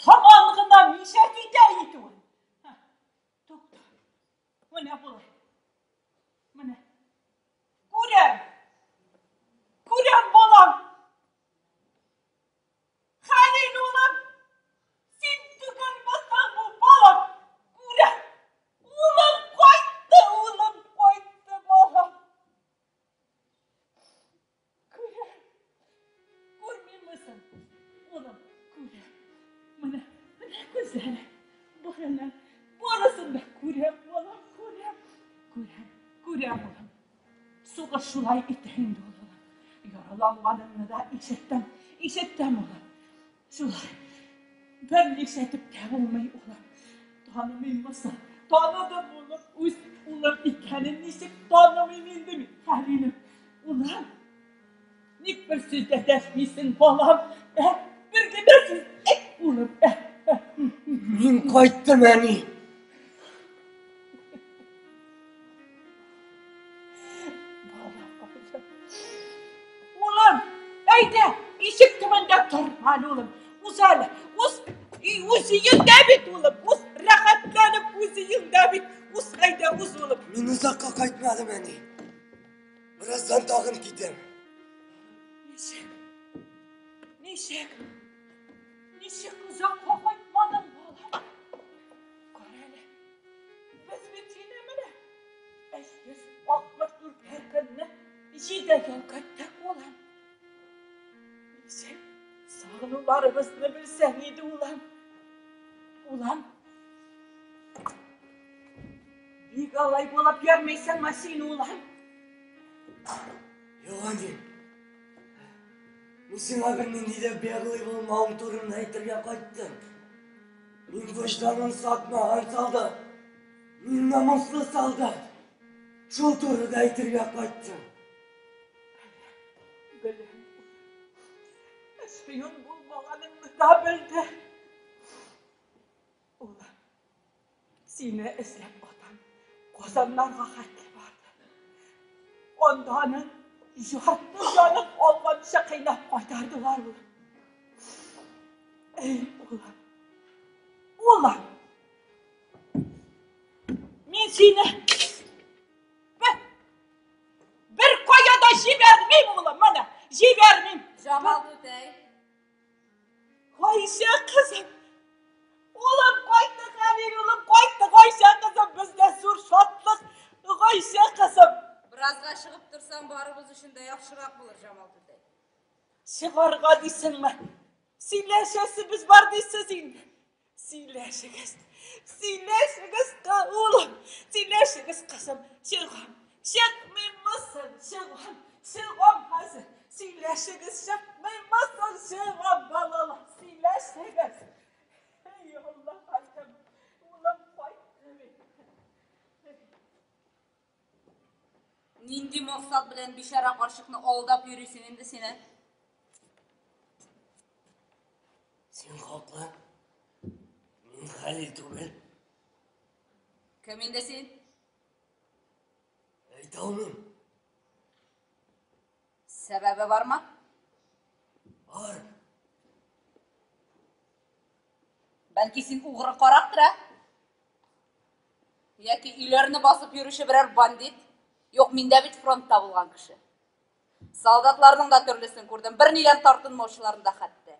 Speaker 1: томан гына мишәт итә итүен. Тукта. Менә болай. Менә. Күрәм. Күрәм, балам. Хәлил улым. Син түгел булсаң бу балам. Күрәм. Улым кайтты, улым кайтты, балам. Күрәм. Күрмимсең? Улым, күрәм. Менә, менә күзләре. Барына, барысын да күрәм, балам, күрәм. Күрәм, күрәм, улым. Сугыш шулай итә инде ул, улым. Яраланганыңны да ишеттем, ишеттем, улым. Шулай. Бер нишләтеп тә булмый, улым. Танымыймысың? Таныдым, улым, үз улым икәнен ничек танымыйм инде мин, Хәлилем. Улым. Ник бер сүз дә дәшмисең, балам? Ә? Бер генә сүз әйт, улым. Ә?
Speaker 8: Мин кайттым, әни.
Speaker 1: Улым, әйдә, ишек төбендә торма әле, улым. Уз әле, уз, үз өеңдә бит, улым. Уз, рәхәтләнеп үз өеңдә бит. Уз, әйдә, уз, улым.
Speaker 8: Мин озакка кайтмадым, әни. Бераздан тагын китәм.
Speaker 1: Ничек? Ничек? Ничек озакка кайтмадың, балам? Кара әле, без бит сине менә 364 көнне җиде ел көттек, улым. Ничек сагынуларыбызны белсәң иде, улым. Улым, бик алай булып йөрмисеңме син, улым?
Speaker 8: Юк, әни. Мин сиңа бернинди дә беглый булмавым турында әйтергә кайттым. Мин вөҗданын сатмаган солдат. Мин намуслы солдат. Шул турыда әйтергә кайттым.
Speaker 1: Беләм. Шпион булмаганыңны да белде. Улым, сине эзләп атам Казаннарга хәтле барды. Анда аның ярты җанын алганчы кыйнап кайтардылар улым. Эй, улым, улым, мин сине бер, бер кая да җибәрмим, улым, менә, җибәрмим.
Speaker 2: Җамал түтәй.
Speaker 1: Гайшә кызым! Улым кайтты, Хәлил улым кайтты, Гайшә кызым, бездә зур шатлык. Гайшә кызым.
Speaker 2: Беразга чыгып торсаң, барыбыз өчен дә яхшырак булыр, Җамал түтәй.
Speaker 1: Чыгарга дисеңме? Сөйләшәсебез бар дисез инде. Сөйләшегез. Сөйләшегез, улым. Сөйләшегез, кызым. Чыгам. Чыкмыйммы соң? Чыгам. Чыгам хәзер. Сөйләшегез, чыкмыйммы соң? Чыгам, балалар. Сөйләшегез. Эй, Аллаһым. Улым кайтты бит.
Speaker 2: Нинди максат белән бичара карчыкны алдап йөрисең инде син, ә?
Speaker 8: Син хаклы. Мин Хәлил түгел.
Speaker 2: Кем инде син?
Speaker 8: Әйтә алмыйм.
Speaker 2: Сәбәбе бармы?
Speaker 8: Бар.
Speaker 2: Бәлки син угры карактыр, ә? Яки өйләрне басып йөрүче берәр бандит? Юк, мин дә бит фронтта булган кеше. Солдатларның да төрлесен күрдем, бернидән тартынмаучыларын да хәтта.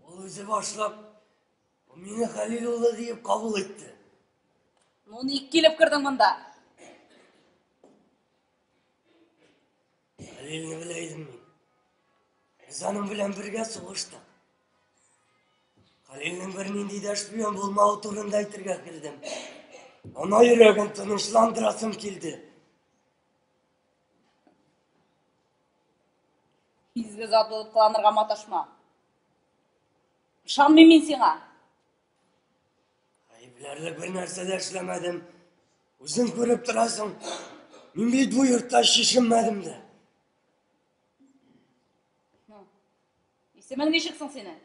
Speaker 8: Ул үзе башлап, мине Хәлил улы диеп кабул итте.
Speaker 2: Ну, ник килеп кердең монда?
Speaker 8: Хәлилне белә идем мин. Без аның белән бергә сугыштык. Хәлилнең бернинди дә шпион булмавы турында әйтергә кердем. Ана йөрәген тынычландырасым килде.
Speaker 2: Изге зат булып кыланырга маташма. Ышанмыйм мин сиңа.
Speaker 8: Гаепләрлек бер нәрсә дә эшләмәдем. Үзең күреп торасың. Мин бит бу йортта чишенмәдем дә.
Speaker 2: Исемең ничек соң синең?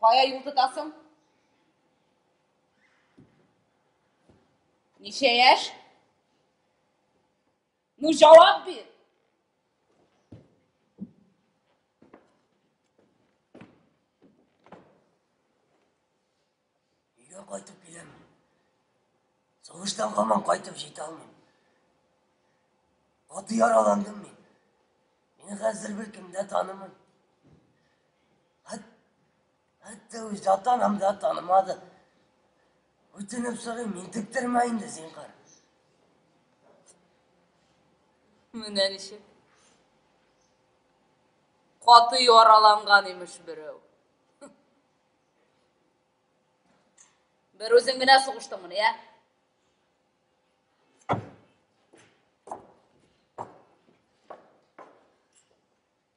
Speaker 2: Кая юл тотасың? Ничә яшь? Ну, җавап бир!
Speaker 8: Өйгә кайтып киләм. Сугыштан һаман кайтып җитә алмыйм. Каты яраландым мин. Мине хәзер беркем дә танымый. Хәтта үз ата-анам да танымады. Үтенеп сорыйм, интектермә инде, зинһар.
Speaker 2: Менә ничек. Каты яраланган имеш берәү. Бер үзең генә сугыштыңмыни, ә?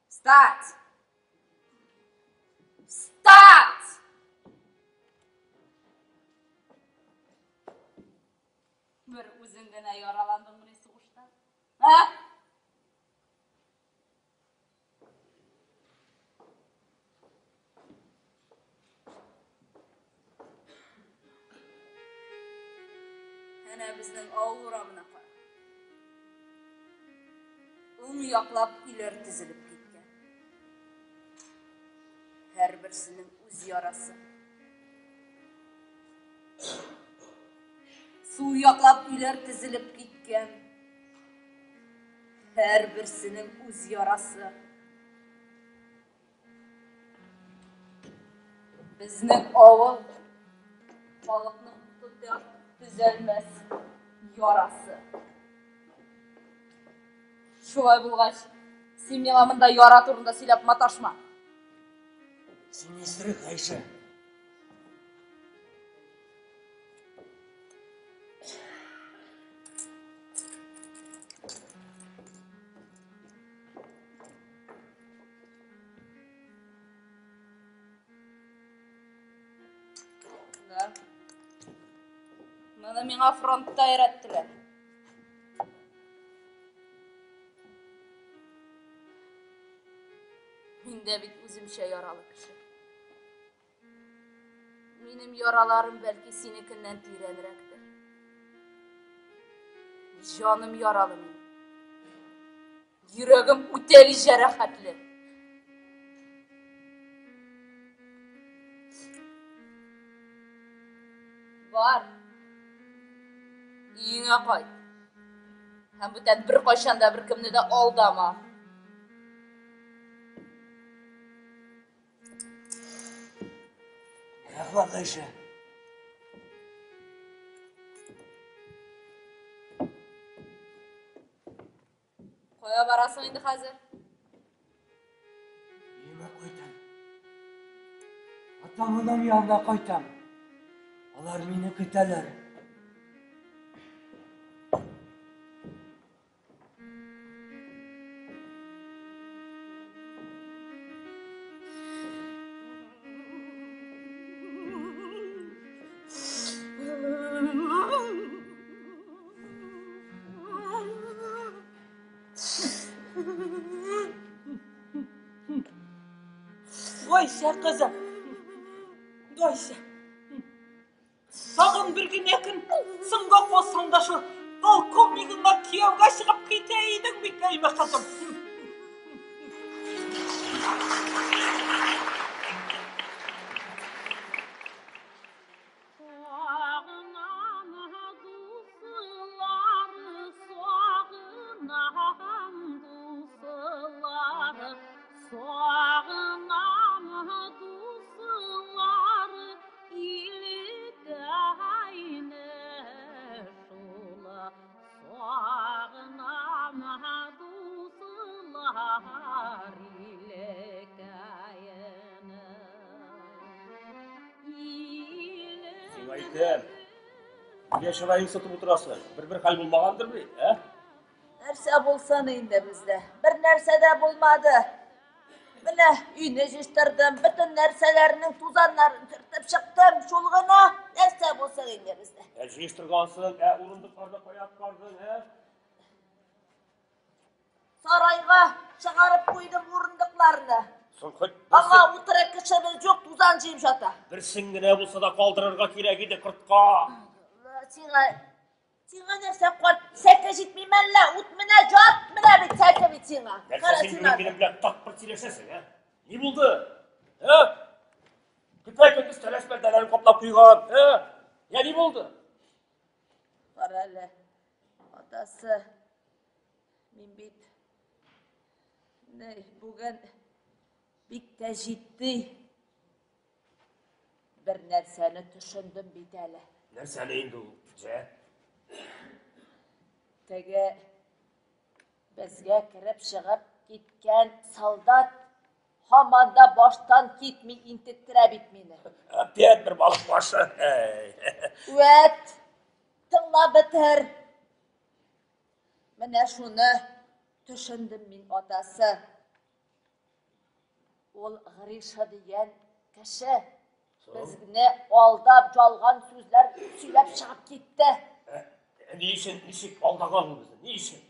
Speaker 2: Встать! Встать! Бер үзең генә яраландыңмыни сугышта? Ә? Әнә безнең авыл урамына кара. Уң яклап өйләр тезелеп киткән. Һәрберсенең үз ярасы. Сул яклап өйләр тезелеп киткән. Һәрберсенең үз ярасы. Безнең авыл халыкның тоташ төзәлмәс ярасы. Шулай булгач, син миңа монда яра турында сөйләп маташма.
Speaker 8: Син исерек, Гайшә.
Speaker 2: Да. Моны миңа фронтта өйрәттеләр. Мин дә бит үземчә яралы кеше. Минем яраларым бәлки синекеннән тирәнрәктер. Җаным яралы минем. Йөрәгем үтәли җәрәхәтле. Бар. Өеңә кайт. Һәм бүтән беркайчан да беркемне дә алдама.
Speaker 8: Рәхмәт, Гайшә.
Speaker 2: Кая барасың инде хәзер?
Speaker 8: Өемә кайтам. Атам-анам янына кайтам. Алар мине көтәләр.
Speaker 1: Гайшә кызым. Гайшә. Тагын бер генә көн соңга калсаң да шул полковнигыңа кияүгә чыгып китә идең бит, әйме кызым.
Speaker 3: Сиңа әйтәм. Нигә чыраең сытып утырасың? Бер-бер хәл булмагандыр бит, ә?
Speaker 2: Нәрсә булсын инде бездә? Бер нәрсә дә булмады. Менә өйне җыештырдым, бөтен нәрсәләрнең тузаннарын сөртеп чыктым. Шул гына нәрсә булсын инде бездә.
Speaker 3: Ә җыештыргансың, ә урындыкларны кая аткардың, ә?
Speaker 2: Сарайга чыгарып куйдым урындыкларны.
Speaker 3: Соң хоть
Speaker 2: Аңа утыра кешебез юк, тузан җыеп ята.
Speaker 3: Берсен генә булса да калдырырга кирәк иде кортка.
Speaker 2: Сиңа сиңа нәрсә карт сәке җитми мәллә? Ут менә жат, менә бит сәке бит сиңа.
Speaker 3: Нәрсә син бүген минем белән тапкыр сөйләшәсең, ә? Ни булды? Ә? Көпә көндез тәрәз пәрдәләрен каплап куйган, ә? Я ни булды?
Speaker 2: Кара әле, атасы, мин бит не бүген бик тә җитди бер нәрсәне төшендем бит әле.
Speaker 3: Нәрсәне инде ул, җә?
Speaker 2: Теге безгә кереп чыгып киткән солдат һаман да баштан китми интектерә бит мине.
Speaker 3: Опять бер балык башы.
Speaker 2: Вәт, тыңлап бетер. Менә шуны төшендем мин, атасы. Ул Гриша дигән кеше безне алдап жалган сүзләр сөйләп чыгып китте.
Speaker 3: Ни өчен, ничек алдаган ул безне? Ни өчен?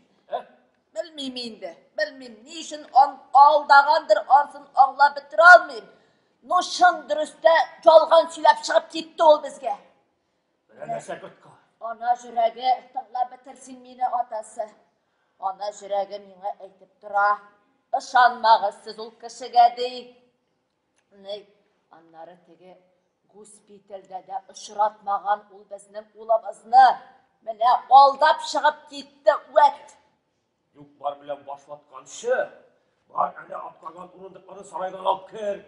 Speaker 2: Белмим инде, белмим, ни өчен алдагандыр, ансын аңлап бетерә алмыйм. Но чын дөрестә жалган сөйләп чыгып китте ул безгә.
Speaker 3: Менә нәрсә кортка.
Speaker 2: Ана җөрәге, тыңлап бетер син мине, атасы. Ана җөрәге миңа әйтеп тора. Ышанмагыз сез ул кешегә, ди. Ни, аннары теге госпитальдә дә очратмаган ул безнең улыбызны. Менә алдап чыгып китте, вәт.
Speaker 3: Юк-бар белән башлатканчы, бар әнә аткарган урындыкларны сарайдан алып кер.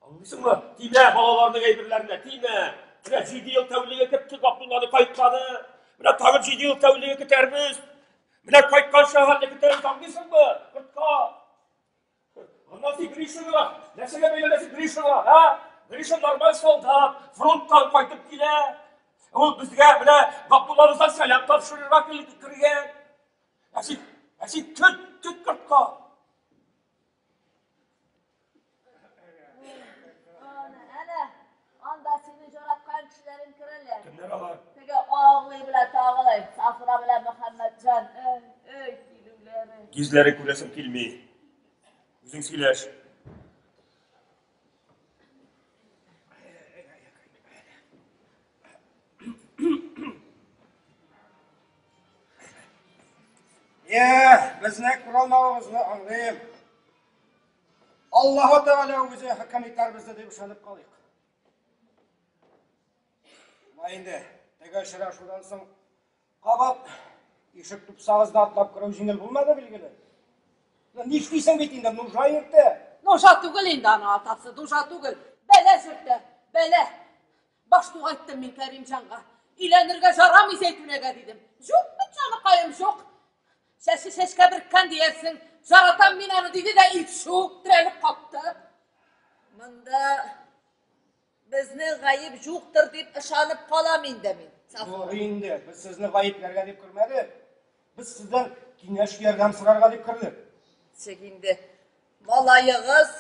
Speaker 3: Аңлыйсыңмы? Тимә балаларның әйберләренә, тимә. Менә 7 ел тәүлеге көттек Абдулланы кайтканы. Менә тагын 7 ел тәүлеге көтәрбез. Менә кайткан хәтле көтәрбез, аңлыйсыңмы? Кортка. Аннан син Гришага, нәрсәгә бәйләнәсең Гришага, ә? Гриша нормаль солдат, фронттан кайтып килә. Ул безгә менә Габдуллабыздан сәлам тапшырырга кергән. Ә син, ә син көт, көт кортка.
Speaker 2: Әнә, анда сине жараткан кешеләрең керәләр.
Speaker 3: Кемнәр алар?
Speaker 2: Теге Аглый белән Тагылый, Сафура белән Мөхәммәтҗан. Эй, эй, килүләре.
Speaker 3: Йөзләре күрәсем килми. Үзең сөйләш.
Speaker 6: Йә, безне күралмавыгызны аңлыйм. Аллаһы Тәгалә үзе хөкем итәр безне дип ышанып калыйк. Шулай инде, теге очрашудан соң кабат ишек тупсагызны атлап керү җиңел булмады, билгеле. Нишлисең бит инде, нужа йөртә.
Speaker 1: Нужа түгел инде аны атасы, нужа түгел. Бәлә сөртә, бәлә. Баш тугайттым мин Кәримҗанга. Өйләнергә жарамый Зәйтүнәгә дидем. Юк бит җаныкаем, юк. Чәче чәчкә береккән диярсең. Жаратам мин аны диде дә и чү, терәлеп катты.
Speaker 2: Монда безнең гаеп юктыр дип ышанып калам инде мин.
Speaker 6: Юк инде, без сезне гаепләргә дип кермәдек. Без сездән киңәш ярдәм сорарга дип кердек.
Speaker 2: Ничек инде? Малаегыз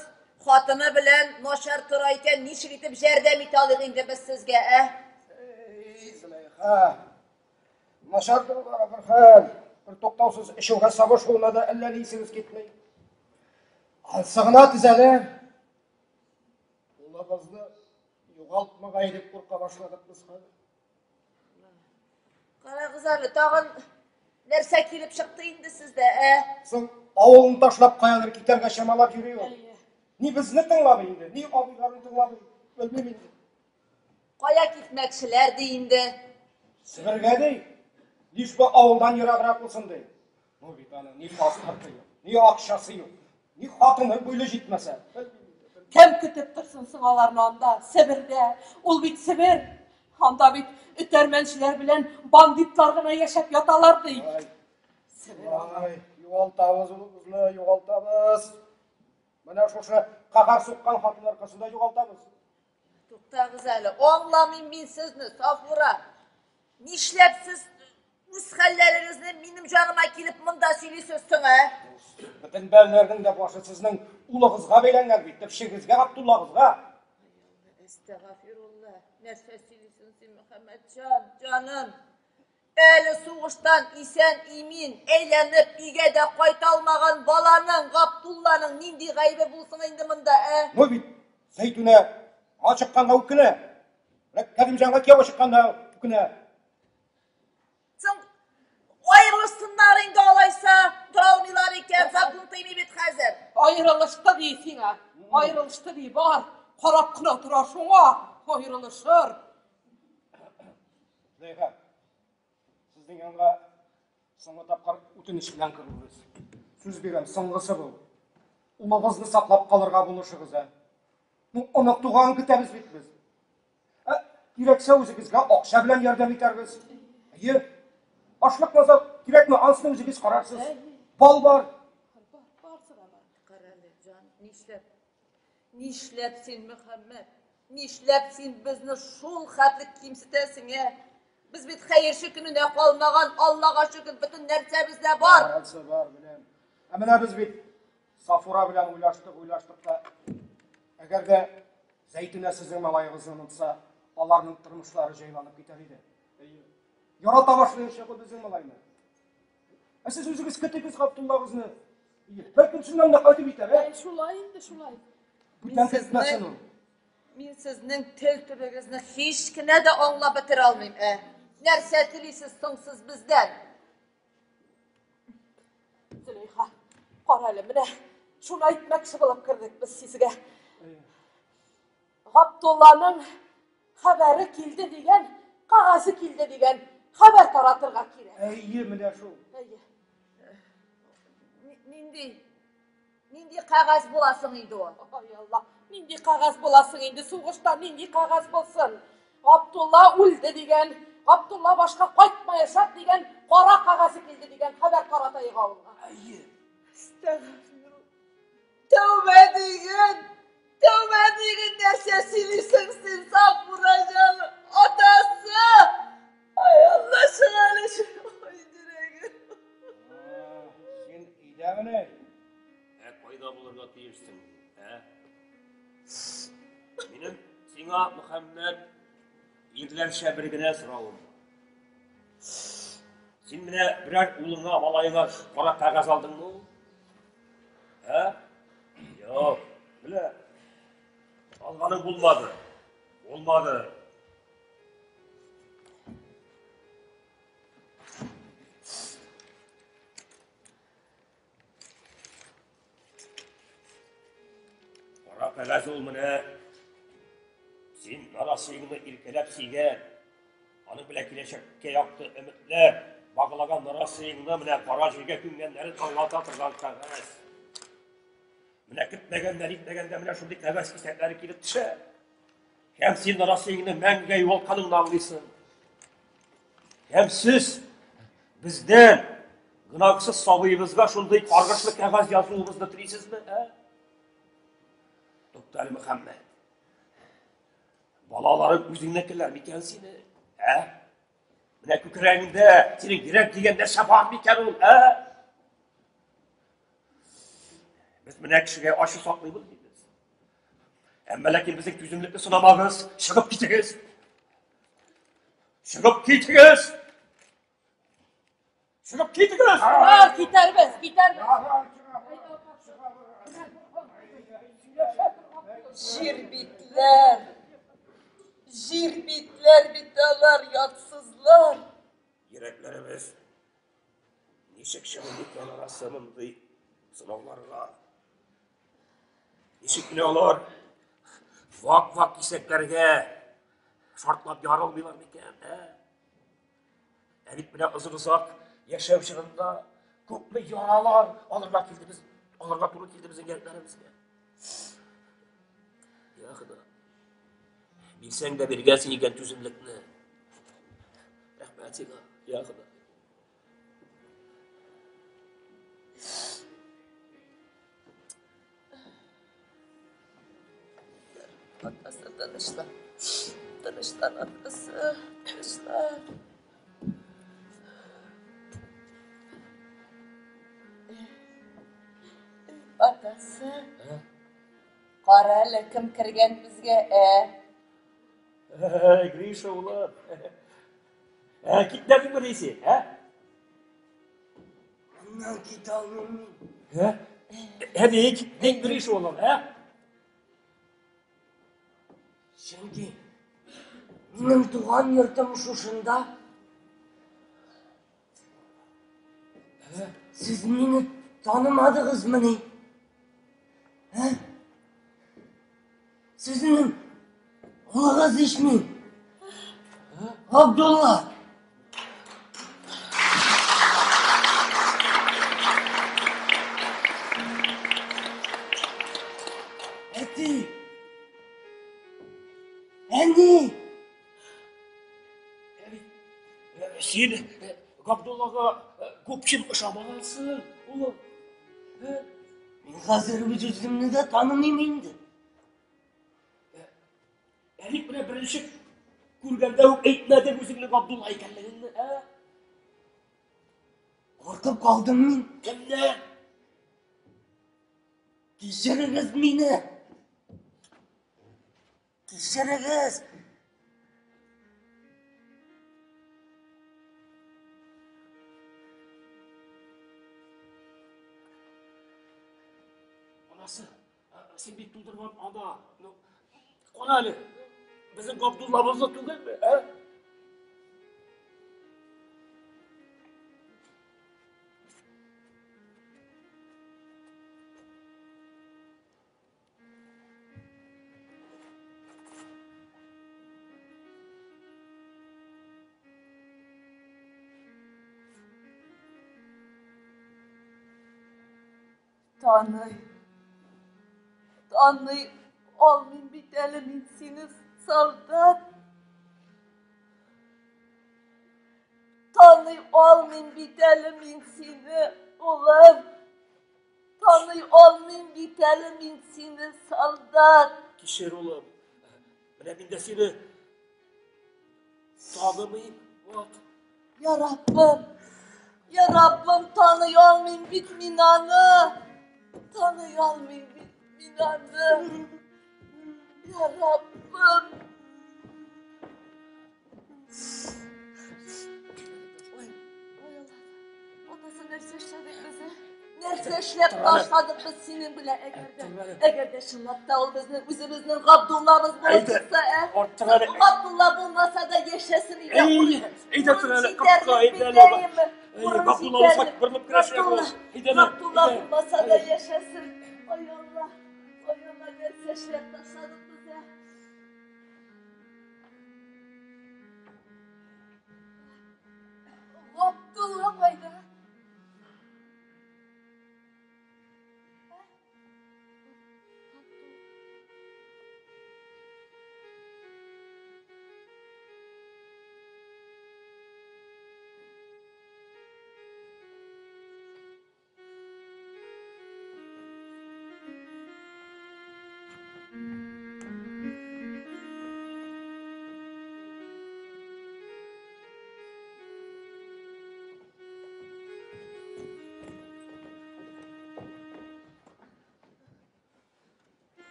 Speaker 2: хатыны белән начар тора икән, ничек итеп ярдәм итә алыйк инде без сезгә, ә?
Speaker 6: Эй, Зөләйха, начар торулары бер хәл, бер туктаусыз эчүгә сабышуына да әллә ни исегез китми. Ансы гына төзәлә. Улыбызны югалтмагай дип курка башладык без хәзер.
Speaker 2: Карагыз әле, тагын нәрсә килеп чыкты инде сездә, ә?
Speaker 6: Соң авылын ташлап каядыр китәргә чамалап йөри ул. Ни безне тыңламый инде, ни абыйларын тыңламый, белмим инде.
Speaker 2: Кая китмәкчеләр ди инде?
Speaker 6: Себергә ди. Лишь бы авылдан ераграк булсын ди. Ну бит аның ни паспорты юк, ни акчасы юк, ни хатыны буйлы җитмәсә.
Speaker 1: Кем көтеп торсын соң аларны анда, Себердә? Ул бит Себер. Анда бит өтәрмәнчеләр белән бандитлар гына яшәп яталар ди.
Speaker 6: Ай, югалтабыз улыбызны, югалтабыз. Менә шушы каһәр суккан хатын аркасында югалтабыз.
Speaker 2: Туктагыз әле, аңламыйм мин сезне, Сафура. Нишләп сез үз хәлләрегезне минем җаныма килеп монда сөйлисез соң, ә?
Speaker 6: Бөтен бәлләрнең дә башы сезнең улыгызга бәйләнгән бит, төпчегезгә, Габдуллагызга.
Speaker 2: Әстәгафирулла, нәрсә сөйлисең син, Мөхәммәтҗан, җаным? Әле сугыштан исән-имин әйләнеп өйгә дә кайта алмаган баланың, Габдулланың нинди гаебе булсын инде монда, ә?
Speaker 6: Ну бит, Зәйтүнә аңа чыкканга үкенә. Менә Кәримҗанга кияүгә чыкканда үкенә.
Speaker 2: Соң аерылышсыннар инде алайса, тора алмыйлар икән, закон тыймый бит хәзер.
Speaker 1: Аерылышты ди сиңа. Аерылышты ди, бар. Карап кына тора шуңа. Аерылышыр.
Speaker 6: Зәйха, сезнең янга соңгы тапкыр үтенеч белән керүебез. Сүз бирәм, соңгысы бу. Улыгызны саклап калырга булышыгыз, ә. Ну, онык туганын көтәбез бит без. Ә, кирәксә үзегезгә акча белән ярдәм итәрбез. Әйе. Ашлык мазар кирәкме, анысын үзегез карарсыз. Бал бар.
Speaker 2: Карале, җан, нишләп? Нишләп син, Мөхәммәт? Нишләп син безне шул хәтле кимсетәсең, ә? Без бит хәерче көненә калмаган, Аллага шөкер, бөтен нәрсәбез дә бар.
Speaker 6: Барысы бар, беләм. Ә менә без бит Сафура белән уйлаштык, уйлаштык та, әгәр дә Зәйтүнә сезнең малаегызны онытса, аларның тормышлары җайланып китәр иде. Ярата башлаячак ул безнең малайны. Ә сез үзегез көтегез Габдуллагызны. Бер көн чыннан да кайтып җитәр, ә?
Speaker 1: Шулай инде, шулай.
Speaker 6: Бүтән көтмәсен ул.
Speaker 2: Мин сезнең тел төбегезне һич кенә дә аңлап бетерә алмыйм, ә? Нәрсә телисез соң сез бездән?
Speaker 1: Зөләйха, кара әле, менә шуны әйтмәкче булып кердек без сезгә. Габдулланың хәбәре килде дигән, кәгазе килде дигән хәбәр таратырга кирәк.
Speaker 6: Әйе, менә шул.
Speaker 1: Әйе.
Speaker 2: Нинди нинди кәгазь буласың инде ул?
Speaker 1: Ай Алла, нинди кәгазь буласың инде сугышта, нинди кәгазь булсын? Габдулла үлде дигән, Габдулла башка кайтмаячак дигән кара кәгазе килде дигән хәбәр таратайык авылга.
Speaker 8: Әйе.
Speaker 2: Әстәгъфирулла. Тәүбә диген! Тәүбә диген нәрсә сөйлисең син, Сафура җаным? Атасы! Ай Алла, чык әле, чык. Ай, йөрәгем.
Speaker 6: Син өйдәмени?
Speaker 3: Ә кайда булырга тиешсең, ә? Минем сиңа, Мөхәммәд, ирләрчә бер генә соравым бар. Син менә берәр улыңа, малаеңа кара кәгазь алдыңмы ул? Ә? Юк, менә алганың булмады. Булмады. Кара кәгазь ул менә син нарасыеңны иркәләп сөйгән, аның белән киләчәккә якты өметләр баглаган нарасыеңны менә кара җиргә күмгәннәрен аңлата торган кәгазь. Менә көтмәгәндә, нитмәгәндә менә шундый кәгазь кисәкләре килеп төшә. Һәм син нарасыеңны мәңгегә югалтканыңны аңлыйсың. Һәм сез бездән гөнаһсыз сабыебызга шундый каргышлы кәгазь язуыбызны телисезме, ә? Туктале, Мөхәммәд. Балаларың үзеңнекеләр микән сине? Ә? Менә күкрәгеңдә синең йөрәк дигән нәрсә бар микән ул, ә? Без менә кешегә ачу саклыйбыз дибез. Әмма ләкин безнең түземлекне сынамагыз, чыгып китегез. Чыгып китегез! Чыгып китегез!
Speaker 1: Ха, китәрбез, китәрбез.
Speaker 2: Җир битләр. Җир битләр бит алар, ятсызлар.
Speaker 3: Йөрәкләребез ничек чыгып микән арасы мондый сынауларга? Ничек менә алар вак-вак кисәкләргә шартлап ярылмыйлар микән, ә? Ә бит менә озын-озак яшәү чорында күпме яралар алырга килде без, алырга туры килде безнең йөрәкләребезгә. Я Хода. Бирсәң дә биргәнсең икән түземлекне. Рәхмәт сиңа, я Хода.
Speaker 2: Атасы тынычлан. Тынычлан, атасы. Тынычлан. Атасы. Кара әле, кем кергән безгә, ә?
Speaker 3: Гриша, улым. Ә, китмәдеңме ни син, ә?
Speaker 8: Моннан китә алмыйм мин.
Speaker 3: Ә? Ә ник? Ник Гриша, улым, ә?
Speaker 8: Чөнки минем туган йортым шушында. Сез мине танымадыгызмыни? Ә? Сезнең улыгыз ич мин. Абдулла. Әти. Әни.
Speaker 3: Син Габдуллага күпчен ошамагансың, улым.
Speaker 8: Мин хәзер үз үземне дә танымыйм инде.
Speaker 3: Ә ник менә беренче күргәндә үк әйтмәдең үзеңнең Габдулла икәнлегеңне, ә?
Speaker 8: Куркып калдым мин.
Speaker 3: Кемнән?
Speaker 8: Кичерегез мине. Кичерегез.
Speaker 3: Анасы, син бит тудырган ана. Ну, кара әле, безнең Габдуллабызны түгелме, ә?
Speaker 2: Таный. Таный алмыйм бит әле мин сине, солдат. Таный алмыйм бит әле мин сине, улым. Таный алмыйм бит әле мин сине, солдат.
Speaker 3: Кичер, улым. Менә мин дә сине танымыйм, вак.
Speaker 2: Я Раббым, я Раббым, таный алмыйм бит мин аны. Таный алмыйм бит мин аны. Я Раббым. Ой, ой, Алла. Атасы нәрсә эшләдек без, ә? Нәрсә эшләп ташладык без синең белән, әгәр дә, әгәр дә чынлап та ул безнең үзебезнең Габдуллабыз булып чыкса, ә? Габдулла булмаса да яшәсен иде.
Speaker 3: Әй, әйдә тор әле, капка, әйдә әле. Габдулла булса, борылып керәчәк ул.
Speaker 2: Әйдә әле. Габдулла булмаса да яшәсен. Ай Алла, ай Алла, нәрсә эшләп ташладык без, ә?
Speaker 5: Габдулла кайда?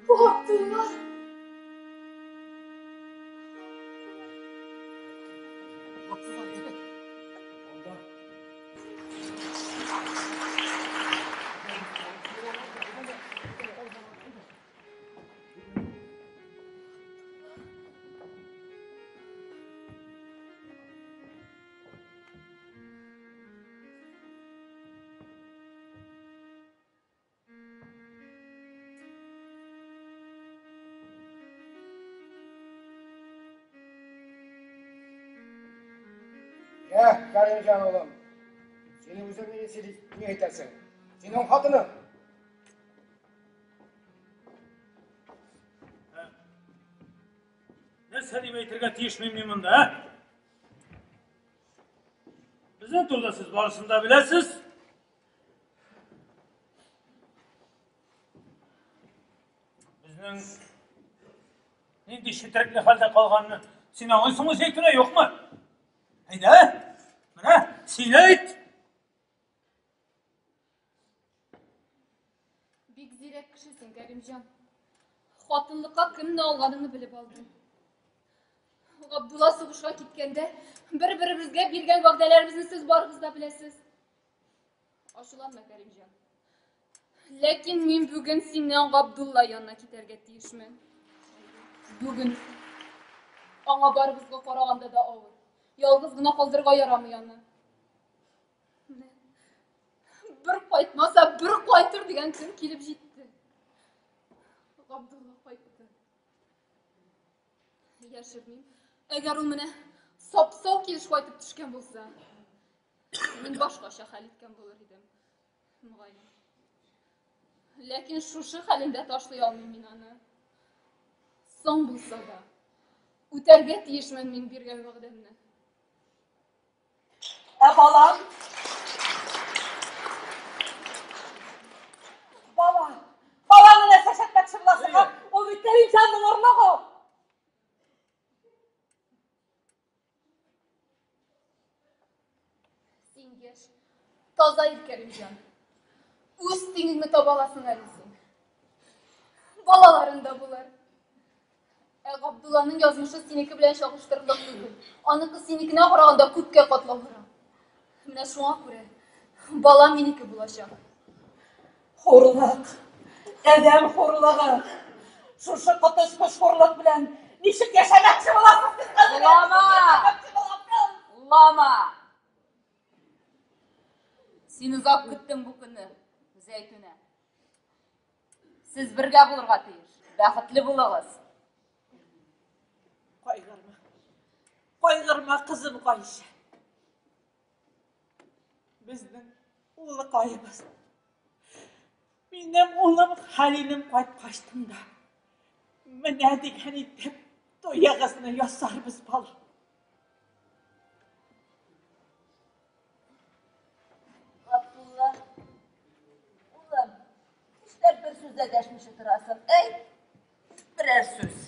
Speaker 5: Габдулла!
Speaker 6: Йә, Кәримҗан улым, син үзең ни ни әйтәсең? Синең хатының.
Speaker 7: Нәрсә дип әйтергә тиешмен мин монда, ә? Безнең турыда сез барысын да беләсез. Безнең нинди четерекле хәлдә калганны син аңлыйсыңмы, Зәйтүнә, юкмы? Әйдә, менә, син әйт!
Speaker 5: Бик зирәк кеше син, Кәримҗан. Хатынлыкка кемне алганыңны белеп алдым. Габдулла сугышка киткәндә, бер-беребезгә биргән вәгъдәләребезне сез барыгыз да беләсез. Ачуланма, Кәримҗан. Ләкин мин бүген синнән Габдулла янына китәргә тиешмен. Бүген. Аңа барыбызга караганда да авыр. Ялгыз гына калдырырга ярамый аны. Бер кайтмаса, бер кайтыр дигән көн килеп җитте. Габдулла кайтты. Яшермим. Әгәр ул менә сап-сау килеш кайтып төшкән булса, мин башкача хәл иткән булыр идем. Мөгаен. Ләкин шушы хәлендә ташлый алмыйм мин аны. Соң булса да, үтәргә тиешмен мин биргән вәгъдәмне.
Speaker 1: Ә балам? Бала! Баланы нәрсә эшләтмәкче буласың, а? Ул бит Кәримҗанның орлыгы.
Speaker 5: Син яшь, таза ир, Кәримҗан. Үз тиңеңне таба аласың әле син. Балаларың да булыр. Ә Габдулланың язмышы синеке белән чагыштырырлык түгел. Аныкы синекенә караганда күпкә катлаулырак. Менә шуңа күрә бала минеке булачак.
Speaker 1: Хурлык. Адәм хурлыгы. Шушы коточкыч хурлык белән ничек яшәмәкче буласыз сез хәзер?
Speaker 9: Лама! Лама! Син озак көттең бу көнне, Зәйтүнә. Сез бергә булырга тиеш. Бәхетле булыгыз.
Speaker 1: Кайгырма. Кайгырма, кызым Гайшә. Безнең Улыкаебыз. Минем улым Хәлилем кайткачтын да менә дигән итеп туегызны ясарбыз, балам.
Speaker 2: Габдулла, улым, нишләп бер сүз дә дәшмичә торасың? Әйт, берәр сүз.